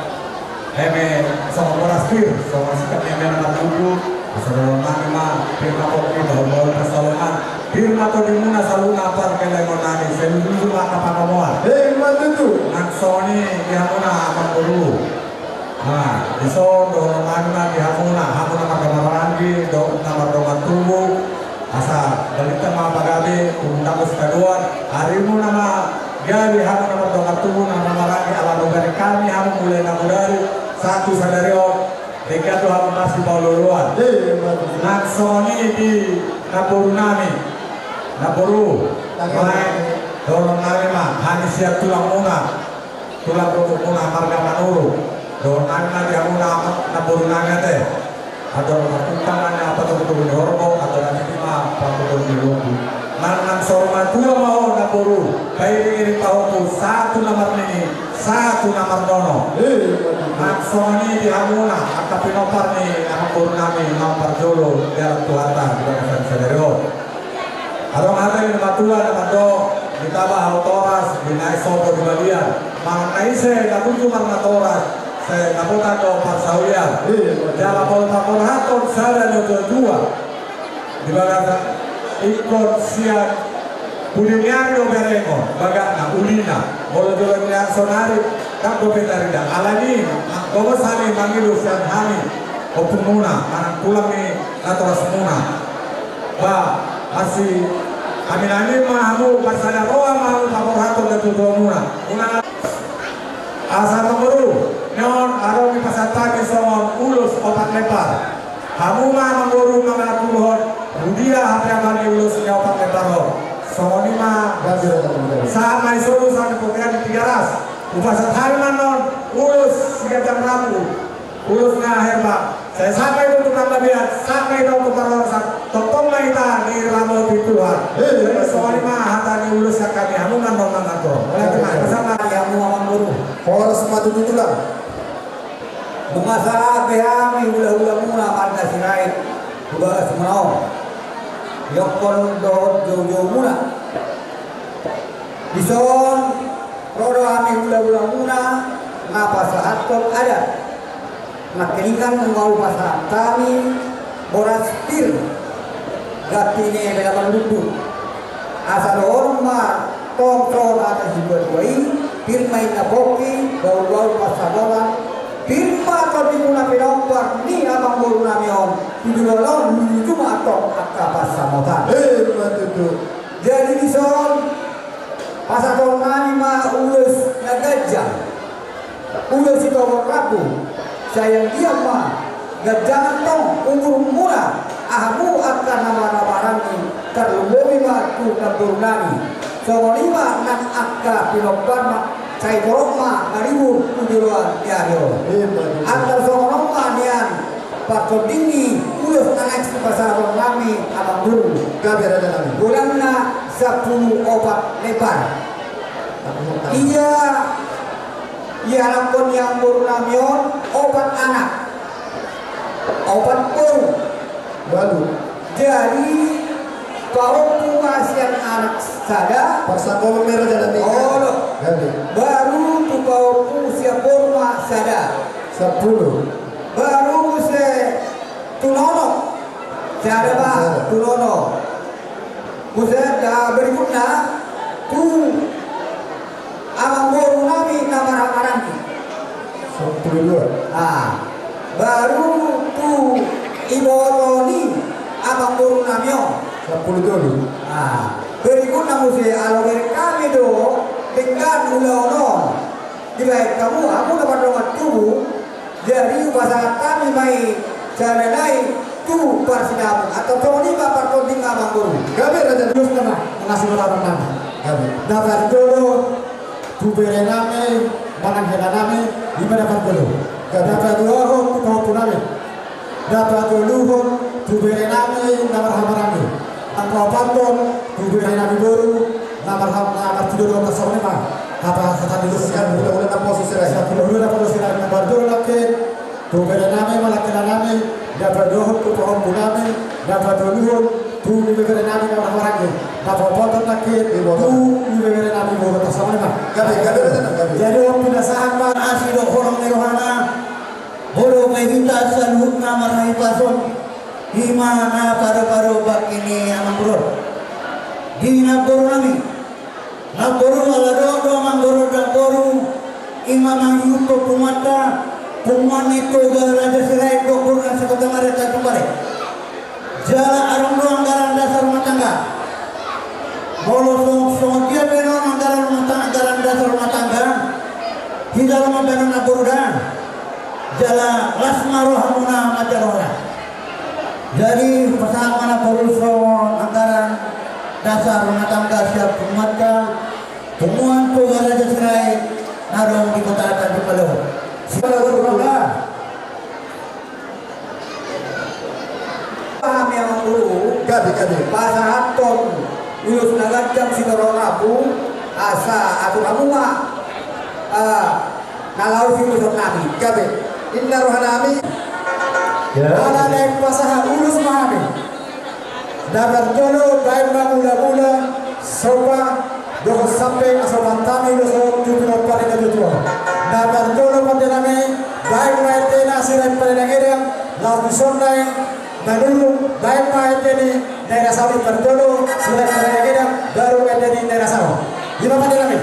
eme, songon boras pir, songon sikat ni eme na marbubu. Asa dohonon nami ma, pir ma pongki, bahul-bahul pansalongan. Pir ma tondimuna saluhutna pargellengon nami, sai luju-luju ma angka panomoan. Ima tutu. Nang songon i di hamuna amangboru. Nah, dison dohonon nami ma di hamuna, hamuna marga maranggi, do na mardongan tubu. Asa balintang ma pagabe, tumundalhon sitadoan, arimuna ma gabe hamu na mardongan tubu na maranggi, ala nunga hami hamu mulai na godang sahat tu sadari on, denggan do hamu marsipaolo-oloan. Nang songon i di namborunami, namboru, baen dohonon nami ma, hami sian tulangmuna. Tulang rohomuna marga Manurung. Dohonon nami ma di hamuna namborunami ate. Andor marpunta ma na patogu-togu ni horbo, andor na tingki ma patogu-togu ni lombu. Nang, nang saur matua ma ho namboru, pairing-iring pahompu, sahat tu na marnini, sahat tu na marnono. Nang songon i di hamuna angka pinompar ni amangborunami naung parjolo di alam Tuhanta di bagasan sadari on. Adong hata ni na matua na mandok, di taba hau toras, di nai sopo di balian. Manang na ise na tutu marnatoras, sai dapotan do parsaulian. Jala molo paborhathon sada ni natuatua, di bagasan ingkon sian pudi ni ari do berengon bagakna, ulina. Molo jolo ni ari saonari, ndang dope tarida. Alani i, gomos hami mangido sian hami ompungmuna manang tulang ni natorasmuna. Ba, asi, hami nangkin ma hamu, marsada roha ma hamu paborhathon natuatuamuna. Unang asa namboru, nion adong dipasahat hami songon ulos opat lembar. Hamu ma amangboru mangaturhon, tu dia hape amang ni ulos ni opat lembar on. Songon i ma. Sahat ma i solu sahat di potean di Tigaras. Hupasahat hami ma annon ulos siganjang rambu. Ulos na herbang. Sai sahat ma i tu panggabean, sahat ma i tu parhorasan. Tongtong ma hita diramoti Tuhan. Jadi songon i ma hata ni ulos sian hami, hamu ma annon mangaturhon. Mauliate ma, pasahat ma. Hamu amangboru. Horas ma tutu tulang. Nunga sahat be hami hulahulamuna marga Sirait tu bagasmuna on, di ingkon dohot joujoumuna. Dison ro do hami hulahulamuna na pasahathon adat. Nangkiningan nunga hupasahat hami boras pir, ganti ni eme na marlundu. Asa dohonon ma tong songon hata ni situa-tua i: Pir ma inna pongki, bahulbahul pansamotan. Pir ma tondimuna pinompar ni amangboru nami on tu joloan on, luju ma antong angka pansamotan. Emma tutu. Jadi dison pasahaton nami ma ulos na ganjang, ulos sitogon rambu. Sai anggiat ma ganjang antong umurmuna, hamu angka na marhahamaranggi, tarlumobi ma tu namboru nami. Songon i ma nang angka pinomparna, sai torop ma maribur tu joloan ni ari on. Emma tutu. Antar songon on ma nian partonding ni ulos na naeng sipasahaton nami, amangboru. Gabe raja nami. Godangna sampulu opat lembar. Ia ianakhon ni amangboru nami on opat anak, opat boru. Walu. Jadi paompu ma sian anak sada. Parsangkoman ma i raja nami. Olo. Gabe. Baru tu paompu sian boru ma sada. Sampulu. Baru muse tu nono. Sada ma. Sada. Tu nono. Muse, ah, berikutna tu amangboru nami na marhahamaranggi. Sampulu dua. Ah, baru tu iboto ni amangboru nami on. Sampulu tolu. Ah, berikutna muse, alo bereng hami do denggan ulaon on. Dibaen hamu, hamu na mardongan tubu. Jadi hupasahat hami ma i sian na i tu parsinamot. Antar songon i ma partonding, amangboru. Gabe raja. Ulos nama, na sumorang nama. Gabe. Na parjolo tu bere nami manang hela nami, i ma na parjolo. Gabe. Na paduahon tu pahompu nami. Na patoluhon tu bere nami na marhahamaranggi. Na paopathon tu bere nami boru na marham-, na martudo dohot na songon i ma. Hata, hata ni Sirait. Sian hulahula na poso Sirait. Sian hulahula na poso Sirait. Na parjolo nangkin tu bere nami manang hela nami, na paduahon tu pahompu nami, na patoluhon tu ibebere nami na marhahamaranggi, na paopathon nangkin tu ibebere nami boru na songon i ma. Gabe, gabe, gabe. Jadi on pinasahat ma asi dohot holong ni rohana. Boru ma hita saluhutna marhahipason, i ma na padopadopan ni amangboru on. Di namboru nami, namboru ala dohot do amangboru, namboru i ma mangihuthon punguanta, punguan ni Toga Raja Sirait dohot boru na sekota marga Tanjung Balai. Jala adong do anggaran dasar rumah tangga. Molo songon, songon dia pe non anggaran rumah tangga, anggaran dasar rumah tangga, hita do mambaen on namboru da. Jala las ma rohamuna manjalo hela. Jadi pasahat ma namboru songon anggaran dasar rumah tangga sian punguanta, punguan Toga Raja Sirait na adong di kota Tanjung Balai. Sian punguan Hami amangboru. Gabe, gabe. Pasahathon ulos na ganjang sitorop rambu, asa atur hamu ma, ah, na laho siuloson nami. Gabe. Inna roha nami. Ya. Ala naeng pasahat ulos ma hami. Na parjolo baen ma mulamula, somba dohot sampe asa pasahat hami ulos on tu pinompar ni natuatua. Na parjolo pande nami, baen ma ende na Sirait Paledang Edang, laos dison naeng manurun, baen ma ende ni Nai Rasaon. Parjolo Sirait Paledang Edang, baru ende ni Nai Rasaon. I ma pande nami.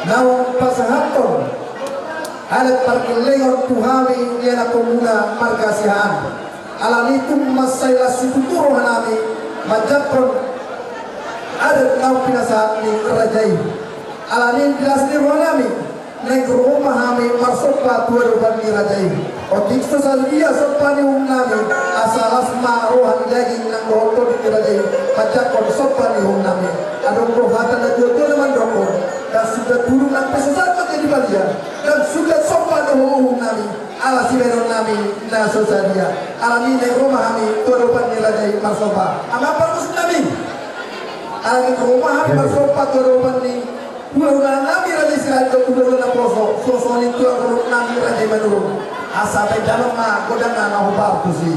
Naung pasahathon adat pargellengon tu hami di anakhonmuna marga Siahaan. Alani i tung mansai las situtu rohanami manjangkon adat naung pinasahat ni raja i. Alani i di las ni rohanami, naeng ro ma hami marsomba tu adopan ni raja i. Otik so sadia somba ni uhumnami, asa las ma roha ni daging nang dohot tondi ni raja i manjangkon somba ni uhumnami. Adong do hata na tuatua na mandokkon: Ndang sundat bulung nang pe so sahat manjadi balian, ndang sundat somba dohot uhumnami, ala sibahenonnami na so sadia. Alani i naeng ro ma hami tu adopan ni raja i marsomba. Amang parmusik nami, alani i ro ma hami marsomba tu adopan ni hulahula nami Raja Sirait dohot hulahula naposo, songon i tulang rorobot nami Raja Manurung. Asa bahen damang ma gondangna na hombar tusi.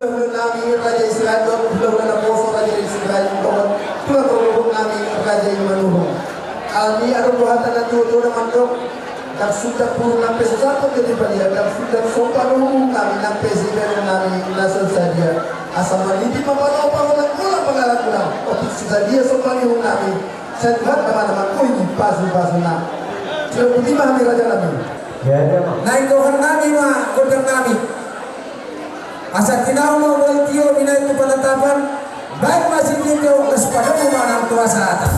Nami Raja Israel dohot hulahula naposo Raja Israel dohot tulang rorobot nami Raja Manurung. Alani adong do hata na tuatua na mandok: Ndang sundat bulung nang pe so sahat manjadi balian, ndang sundat somba dohot uhum nami nang pe sibahenon nami na so sadia. Asa malimpit ma panopa, holang-holang pangalakuhon, otik so sadia somba ni uhum nami, sai Tuhan ma na manggohi pasupasuna. Sai boti ma hami raja nami. Naeng gohar nami ma gondang nami. Asa tinau ma ulaon tio, binahen tu panatapan, baen ma sitio, las padomu ma nang tu hasahatan.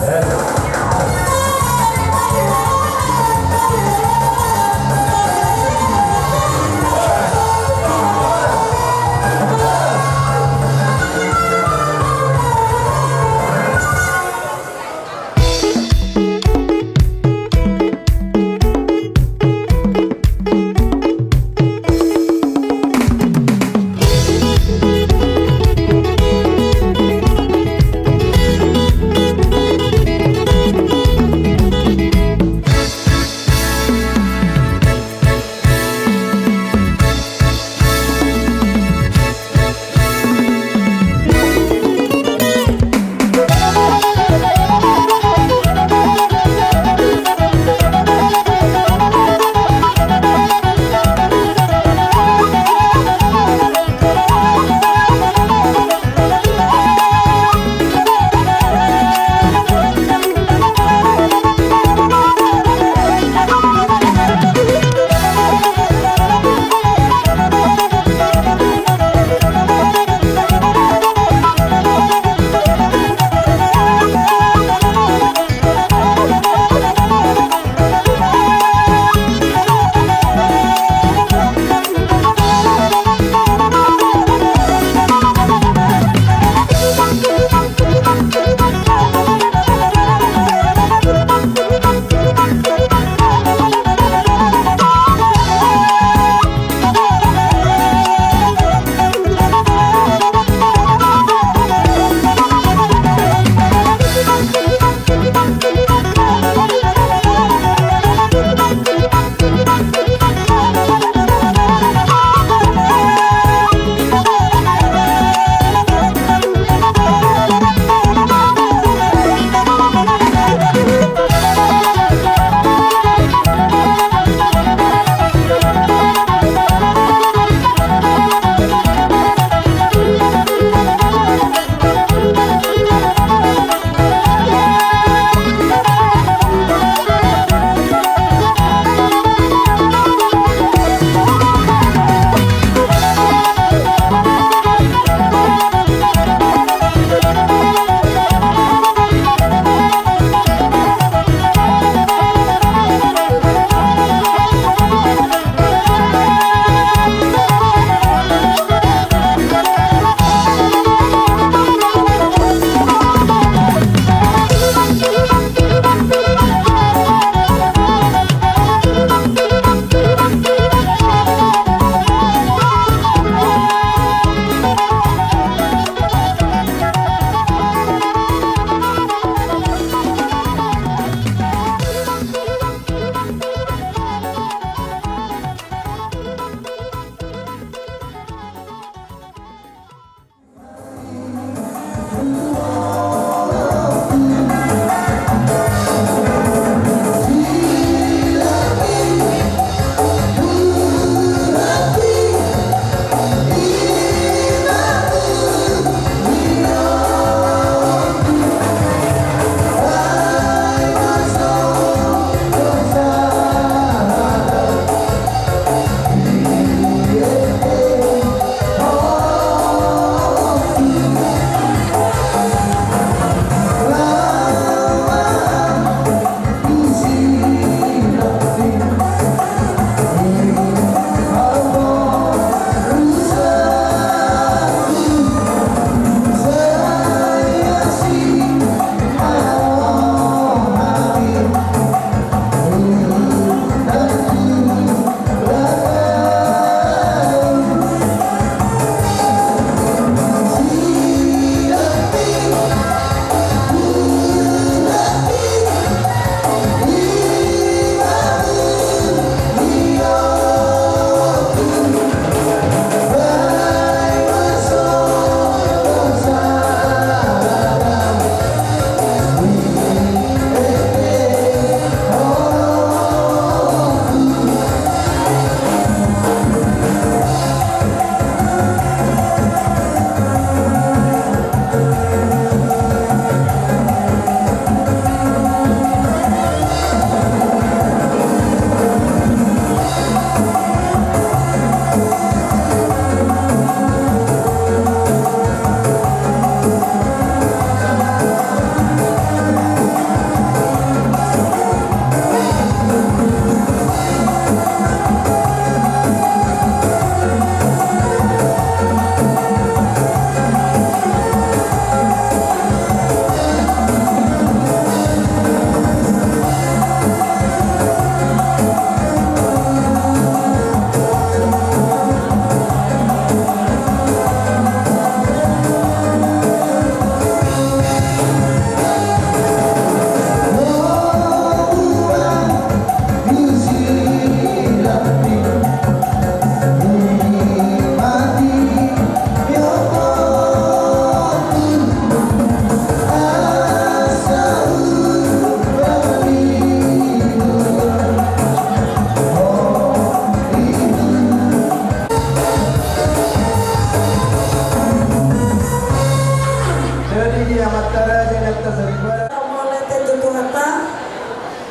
Ia, mantara, jangan tersebut. Mauliate tu Tuhanta,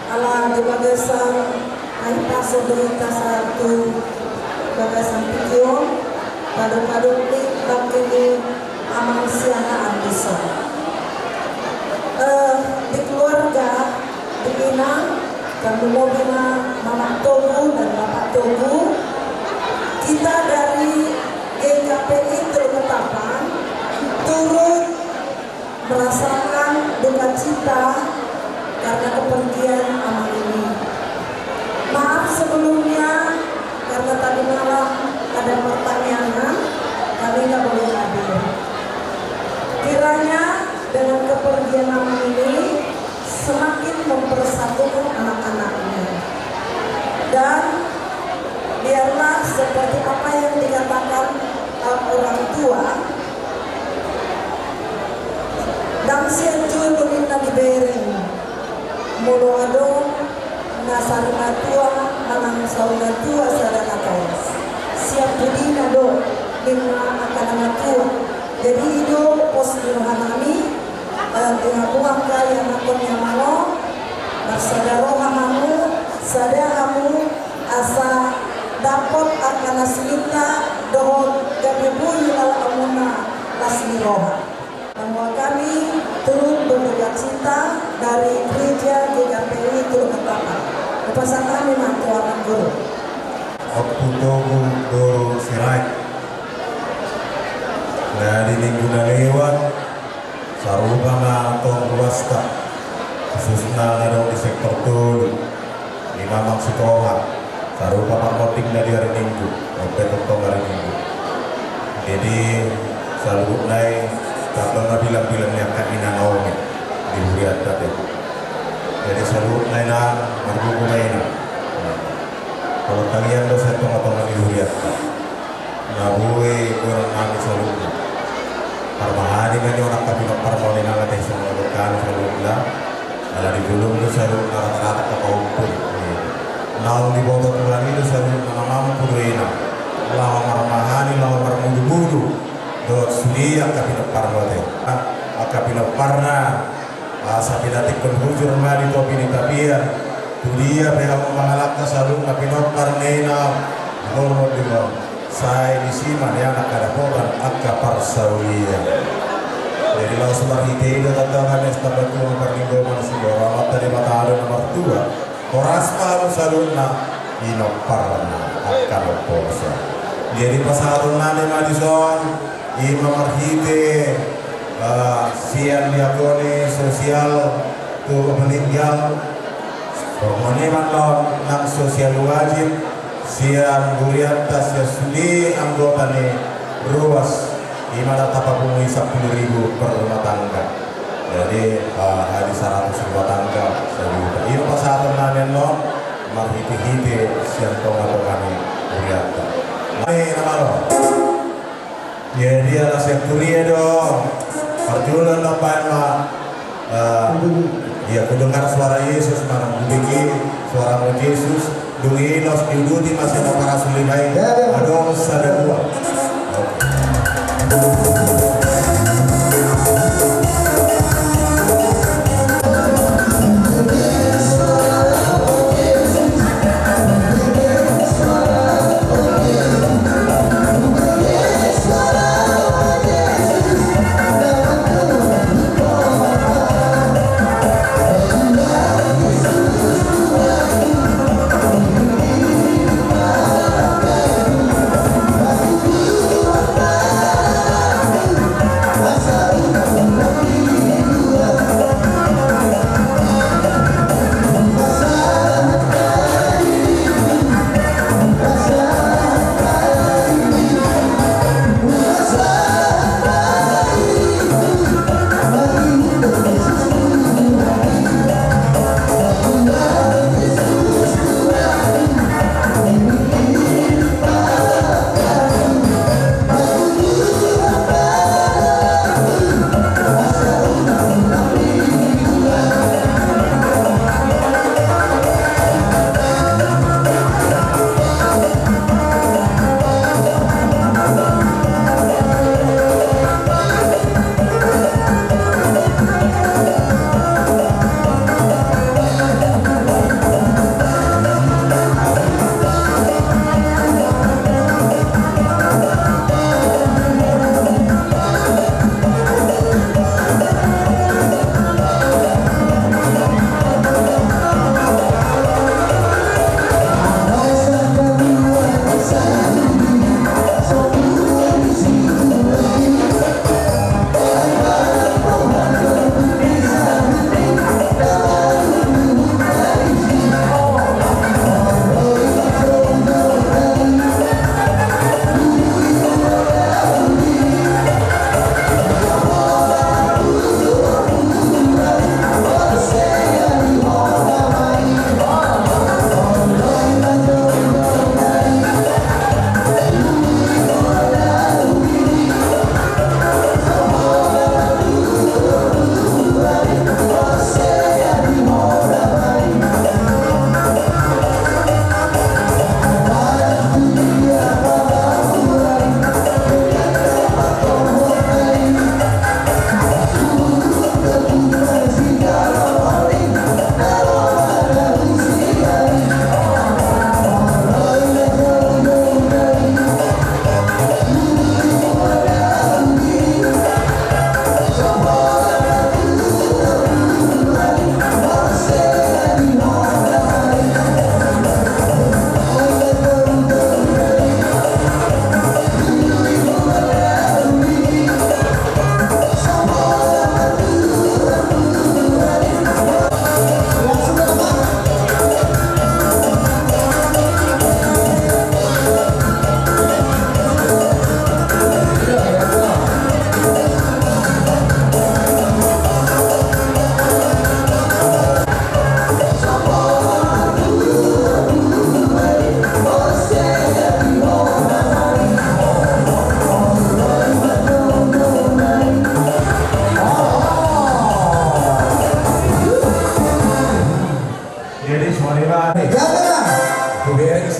ala di bagasan ai paso do hita sahat tu bagasan tingki on, paduk-paduk ni bangke ni Amang Siahaan dison. Eh, di keluarga, di inang, tarlumobi ma Mamak Togu dan Bapak Togu, kita dari G K P I Teluk Ketapang turut merasakan duka cita karena kepergian Amang ini. Maaf sebelumnya, karena tadi malam ada pertaniangan, kami nggak boleh hadir. Kiranya dengan kepergian Amang ini semakin mempersatukan anak-anaknya. Dan biarlah seperti apa yang dikatakan, eh, orang tua, ndang sian jolo ninna dibereng, molo adong na saur matua manang saur matua sada na toras. Sian pudina do ninna angka na matua. Jadi i do pos ni roha nami, eh, di hamu angka ianakkon ni Amang on, marsada roha hamu, sada hamu, asa dapot angka na sininta dohot gabe boi ulaon hamuna las ni roha. Bahwa kami turut berduka cita dari Gereja G K P I Teluk Ketapang. Hupasahat hami ma tu Amang Guru. Ompu Togu boru Sirait. Na di minggu na lewat, sarupa ma tong ruasta, khususna na adong di sektor tolu, di Mamang Sitoha, sarupa parmondingna di ari Minggu, on pe tongtong ari Minggu. Jadi, saluhutna i, tamba ma bilang-bilang ni angka ina na otik di hurianta pe. Jadi, saluhutna i, na margogo ma ina. Molo tangiang do sian tonga-tonga ni hurianta. Na boi goarna nami saluhutna. Parmahani ma nian angka pinompar on, inang, ate, songon hami saluhutna. Ala di jolom do saluhutna rata-rata angka pahompu. Naung diboto Tuhan i do saluhutna, na mampu do, inang, laho marmahani, laho marmudu-mudu dohot sude angka pinompar on, ate. Angka pinomparna, asa pinantikhon hujur ma di topi ni tapian. Tu dia pe hamu mangalangka saluhutna pinompar ni inang, di hormat di hormat. Sai disi ma nian angka dapotan angka parsaulian. Jadi laos marhite i do tanda nami, asa tamba tua ma parlinggoman siborok, Amanta Debata do na martua, horas ma hamu saluhutna pinomparna angka na umposo. Jadi pasahaton nami ma dison, i ma marhite, eh, sian diakoni sosial tu meninggal, songon i ma nang sosial wajib sian hurianta, sian sude anggota ni ruas, i ma na tapapungu i sampulu ribu per rumah tangga. Jadi, eh, hadi saratus rumah tangga, sajuta. I ma pasahaton nami annon, marhite-hite sian tonga-tonga ni hurianta. Nami na malo. Jadi ala sian huria do parjolo, na baen ma, eh, ia kudengar suara Yesus, manang hubege suaramu Jesus, dung i laos diuduti ma sian parasuli nai. Adong sada dua.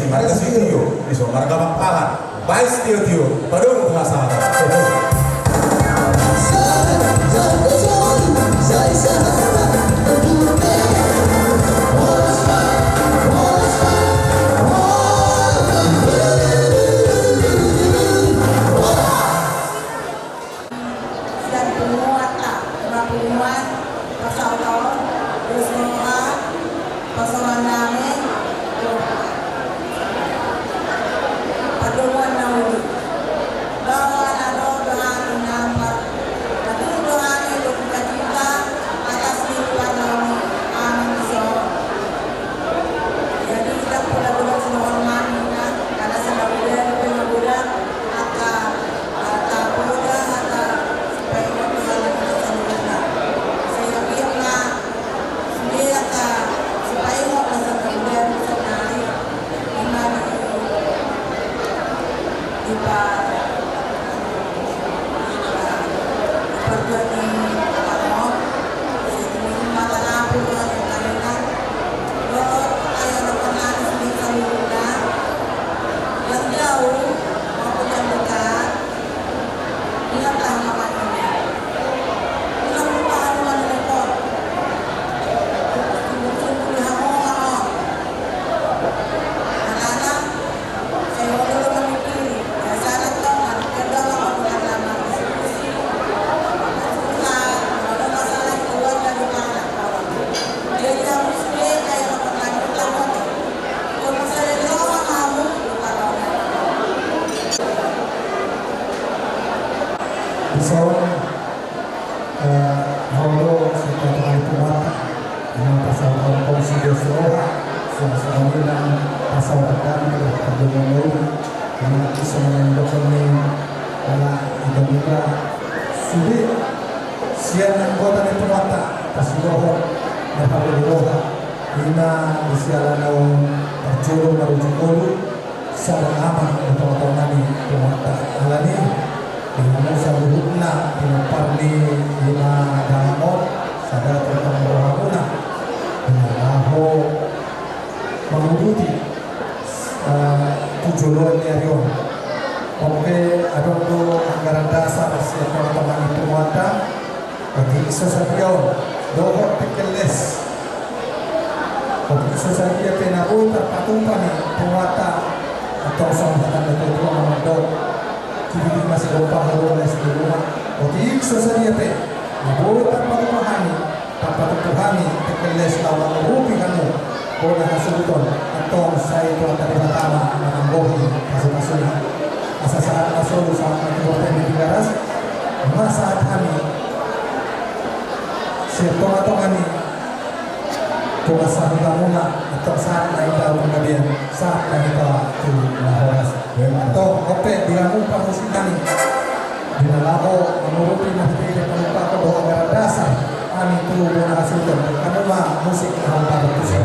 Marga Sitio, iso marga Mangpalan, baen sitio-tio, padomu hasahatan. Sian punguanta, ima punguan, pasaut on, dos roha, pasaut on dame, pandomuan na uli. Bahwa na dao do hami na mar-, na dao do hami do cita-cita atas ni parnaon ni amang i so. Jadi, ndang pola godang sidohonon nami, na, karena sada godang, dua godang, angka, eh, tapoda, angka sipaingot, angka saluhutna. Sai anggiat ma sude angka sipaingot na sada godang, sada nari, ima di, di pa-, Dison, eh, molo sian tonga-tonga ni punguanta, ima pasaut on kongsi dos roha, sian songon i nang pasaut on dame, pandomuan na uli, ima i songon na nidok ni ala i, dang muda sude sian anggota ni punguanta pasidohot na pabege roha, ima di siala na parjolo maruju ngolu, sada amang di tonga-tonga ni punguanta. Alani i, di hamu saluhutna, di pinompar ni ima damang on, sada tonga-tonga rohamuna, di na laho manguduti, eh, tu joloan ni ari on. Oke, adong do anggaran dasar sian tonga-tonga ni punguanta. Otik so sadia on, dohot pengkeles. Otik so sadia pe na boi tarpatupa ni punguanta, antong songon hata ni natua-tua ma mandok, dididik ma sigompa, haluaon ma sigompa. Otik so sadia pe na boi tarpatupa hami, tarpatupa hami pengkeles laho mangurupi hamu bona hasuhuton, antong sai Tuhanta Debata ma mananggohi pasu-pasuna. Asa sahat ma solu, sahat ma tu bontean ni Tigaras, ima sahat hami sian tonga-tonga ni punguan sahutamuna, antong sahat ma hita tu panggabean, sahat ma hita tu na horas. Antong, on pe di hamu parmusik nami, di na laho mangurupi, na pinillit, mangumpulhon dohot anggaran dasar hami tu bona hasuhuton, hamu ma musik na hombar tu si.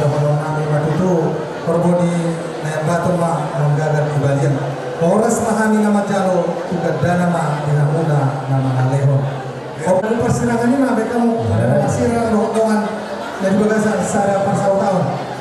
Dohonon nami ma tutu, horbo ni Naeng Baton ma manggagar di balian. Horas ma hami na manjalo, tu gandana ma di hamuna na mangalehon. Oke, parsirangan i ma, baen hamu, ada na sirang dohot dongan na di bagasan sada parsautaon.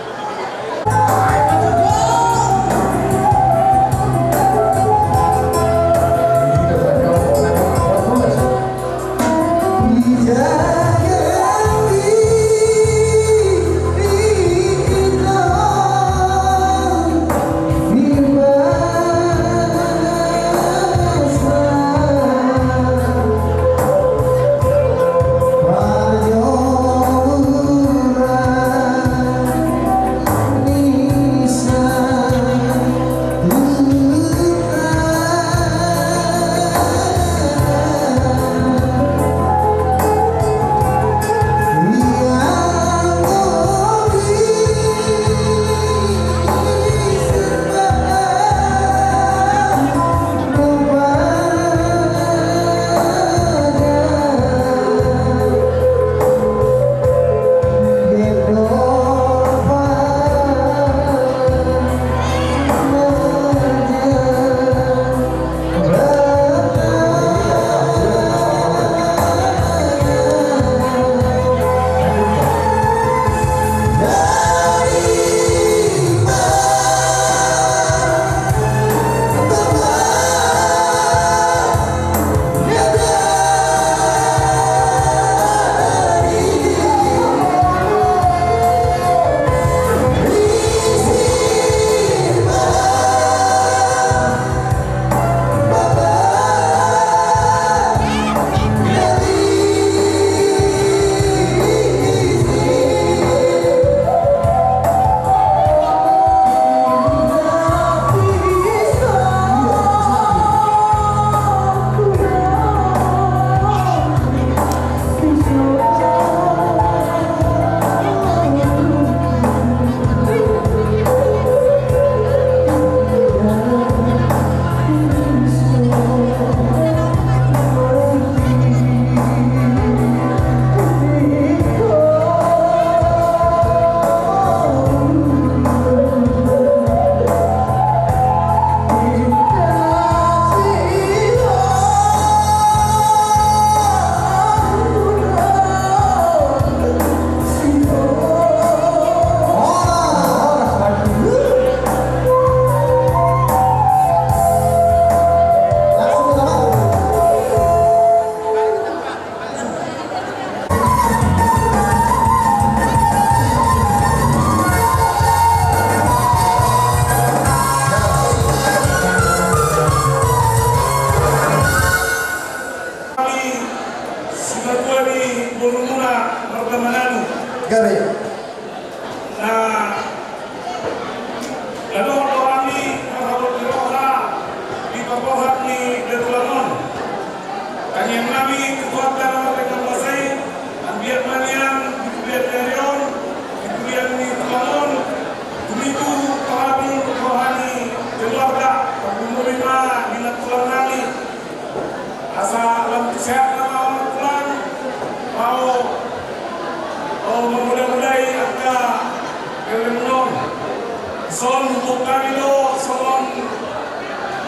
Hami simatua ni borumuna marga Manado. Gabe. Na, na dohot do hami marhabot ni roha di parrohak ni datulang on. Tangiang nami tu Tuhanta na mardenggan basa i, anggiat ma nian di pudian ni ari on, di pudian ni tulang on, tumibu, parabur roha ni keluarga, pargumuri ma di nantulang nami. Asa lam tu sehat nama anak tulang, mau, mau manggoda-godai angka elem non. Son huboan hami do songon,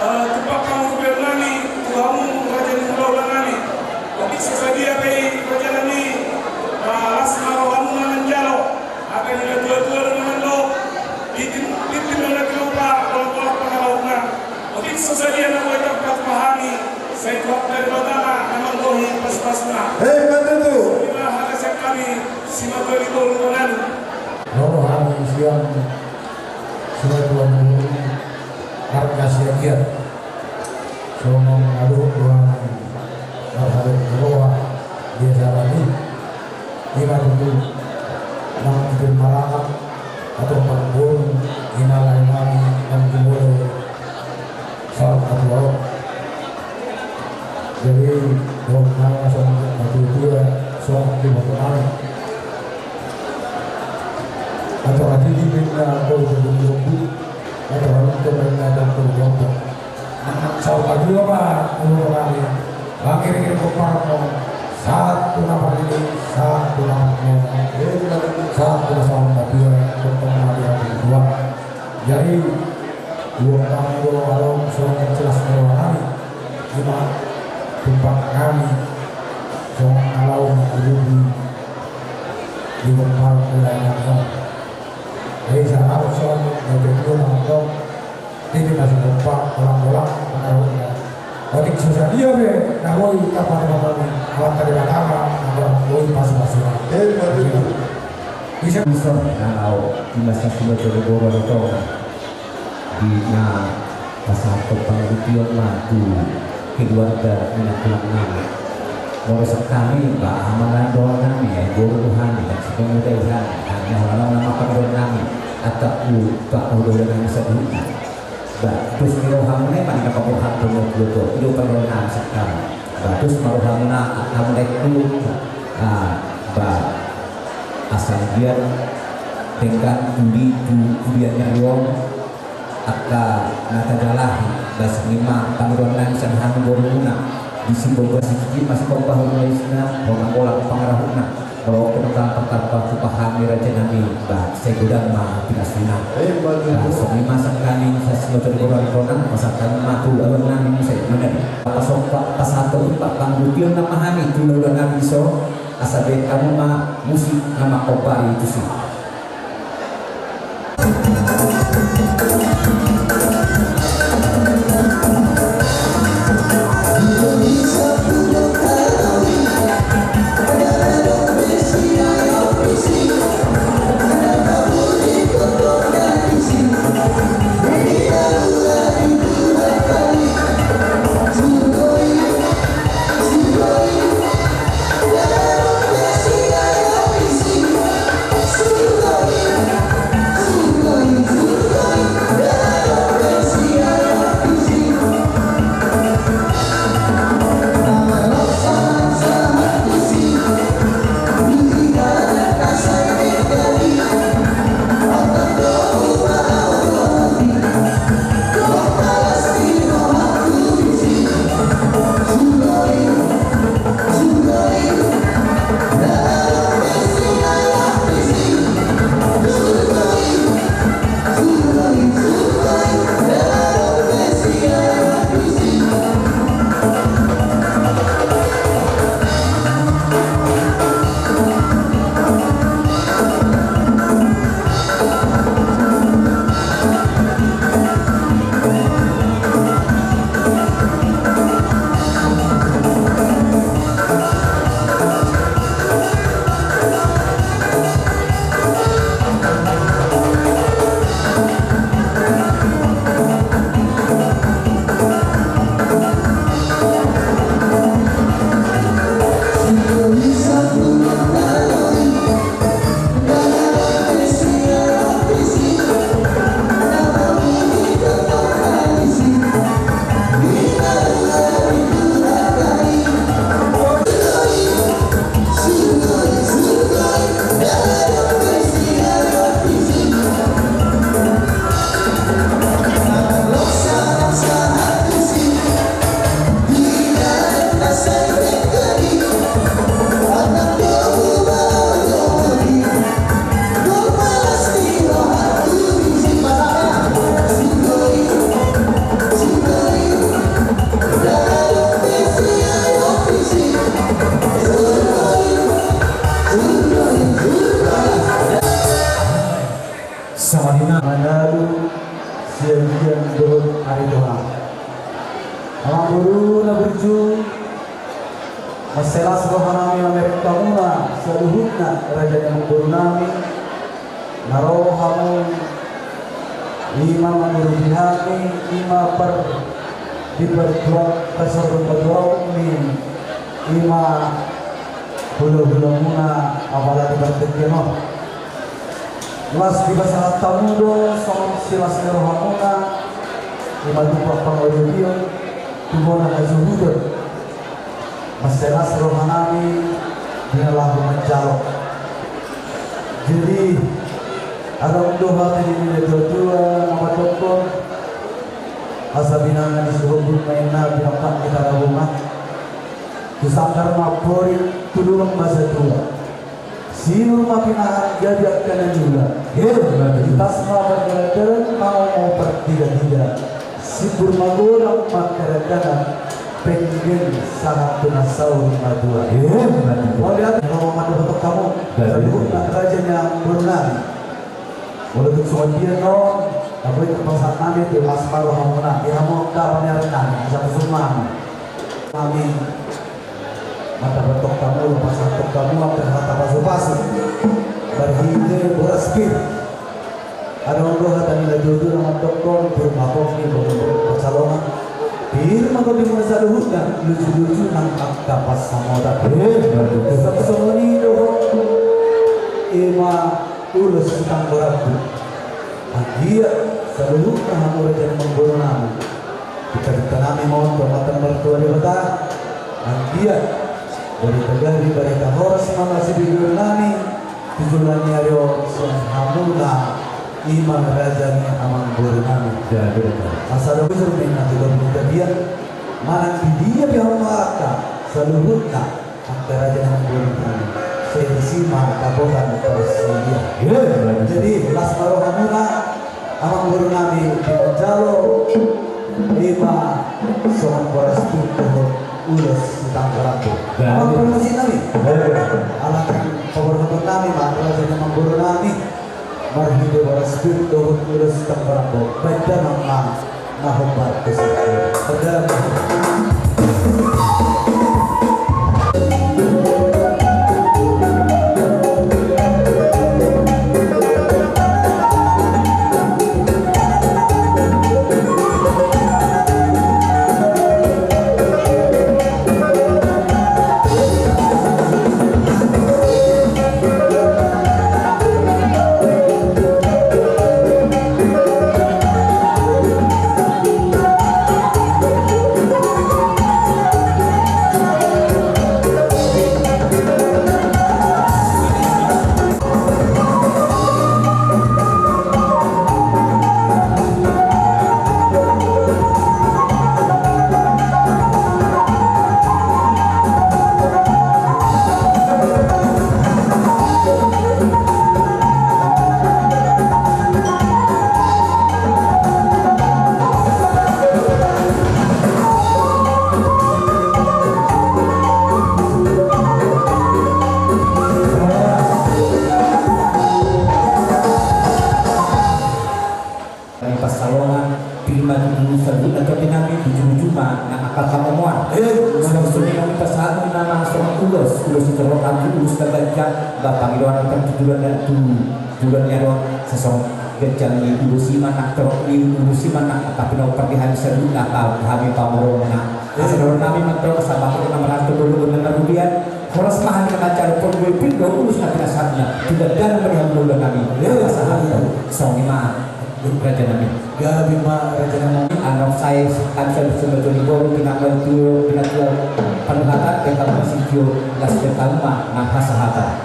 eh, tumpak pangurupion nami tu hamu raja ni hulahula nami. Otik so sadia pe i raja nami, eh, las ma rohamu na manjalo. Angka na tua-tua do na mandok, tintin, tintin do na tilopa, bolak-bolak pangalauna. Otik so sadia na boi tarpatupa hami, sai Tuhanta Debata ma na manggohi pasu-pasuna. Hei, betul tu. Ima hata sian hami, simatua ni boru Manado. Ro hami sian simatua ni boru, arga Siagian. Songon na dohot do hami marhabot ni roha di acara i, ima tutu nang ipin marangap atau parbon inalahi nami nang jumolo saur matua on. Jadi dohot nang songon na tua-tua songon di boru nami. Atau hati di bina kau jadi lombu atau hati di bina kau jadi lombu. Saur matua ma, umur nami. Bang kiri-kiri kumpar mo. Sahat tu na parlini, sahat tu na parlini, sahat tu na sahat na dia, tongtong na dia di dua. Jadi, dua kami dua along songon jelas dua kami, ima tumpak kami songon na laho mangurupi di tempat wilayah kami. Jadi, sahat songon na dia dua na mandok. Tingki na sumompa, golang-golang pangarahutna. Otik so sadia pe na boi tarpatupa hami, Amanta Debata ma na boi pasu-pasuna. Emma tutu. Bisa. Bisa na laho, di masa sudah jadi boru di tonga. Di na pasahat pangurupion ma tu keluarga ni na tulang nami. Molo sian hami, ba, ama na dohot nami, ai boru do hami, dan si pemuda i hami, hami na holan nama pandohan nami, atap u, pak, udah nami sabuti. Ba, dos ni rohamuna i ma na paborhathon tu ahu, i do pandohan nami sian hami. Ba, dos ma rohamuna, angka muna i tu, ah, ba, asa anggiat denggan uli tu huria ni ari on, angka na tajalahi, ba, songon i ma pandohan nami sian hami borumuna, di Sibolga sititi ma Sibolga hona isna, hona golang pangarahutna. Molo on pe nunga tarpatupa hami raja nami, ba, sai godang ma pinasuna. Emma tutu. Ba, songon i ma sian hami, sai sinoto di boru ni tonga, pasahat hami ma tu abang nami muse, mana di. Pasompa, pasahat tumpak pangurupion nama hami tu laula nami so, asa baen hamu ma musik na mangkompari tusi. Samarina. Manalu siagian dohot ari Tuhan. Amangboru na burju, mansai las roha nami mamereng hamuna saluhutna raja ni amangboru nami, na ro hamu ima mangurupi hami, ima par di parjuang, parsardot parjuangan ni ima hulahula muna apala di partingkian on. Las dipasahat hamu do songon silas ni rohamuna, ima tumpak pangurupion tu bona hasuhuton. Mansai las roha nami di na laho manjalo. Jadi adong do hata ni na tua-tua na mandokkon, asa binanga ni suhut ma inna, binampak ni tara bonga. Sanggar ma amporik, tu lubang ma satua. Sibur ma pinahan, gabe angka na niula. Itas ma pardalandalan, mangomo partigatiga. Sibur ma godang mangkadandanan, penggeng sahat tu na saur matua. Mauliate, ro ma mandapothon hamu saluhutna raja ni amangboru nami. Molo tung songon dia non, na boi tarpasahat nami tu las ma rohamuna, di hamu angka pamereng nami, asa tusuk nami. Nami mandapothon hamu, pasahathon hamu angka hata pasupasu marhite boras pir. Adong do hata ni natuatua na mandokkon, pir ma tondi, boru ma tondi pansalongan, pir ma tondimuna saluhutna, lujuluju nang angka pansamotan. Songon i dohot, i ma ulos sitanggo rambu. Anggiat saluhutna hamu raja ni amangboru nami, dipinta nami ma on tu Amanta Martua Debata, anggiat barita gari, barita horas ma na sibibiru nami tu joloan ni ari on sian hamuna, i ma raja ni amangboru nami. Asa adong bujur ninna tu lobi ni tapian, manang di dia pe hamu mangalangka, saluhutna angka raja ni amangboru nami, sai disi ma dapotan parsaoran. Jadi las ma rohamuna, amangboru nami, di manjalo i ma songon boras pir dohot ulos sitanggo rambu. Amangboru musik nami, alai paborhaton nami ma raja ni amangboru nami, marhite boras pir dohot ulos sitanggo rambu. Baen damang ma na hombar tu sahali. Mardalan. Nami pansalongan, pir ma tutu saluhutna tondi nami, lujuluju ma nang angka pangomoan. Suang songon i nami pasahat nami ma songon ulos, ulos ni torop, ulos na ganjang, ba pangidoan nami tu joloan ni ari on, sasongon ganjang ni ulos i ma nang torop ni ulos i ma nang angka pinaopat ni hami saluhutna, hami pamoruonna. Asa dohonon nami ma antong, asa bahen na marharto, dohot na marrudian, horas ma hami na manjalo parbue pir dohot ulos na pinasahatna tu ganjang na di hamu dohonon nami. Asa hami songon i ma. Raja nami. Gabe ma raja nami. Anong sai hami saluhut, saluhut ni boru, pinatua, pinatua panuhatan, peta masitio, las peta uma nang hasahatan.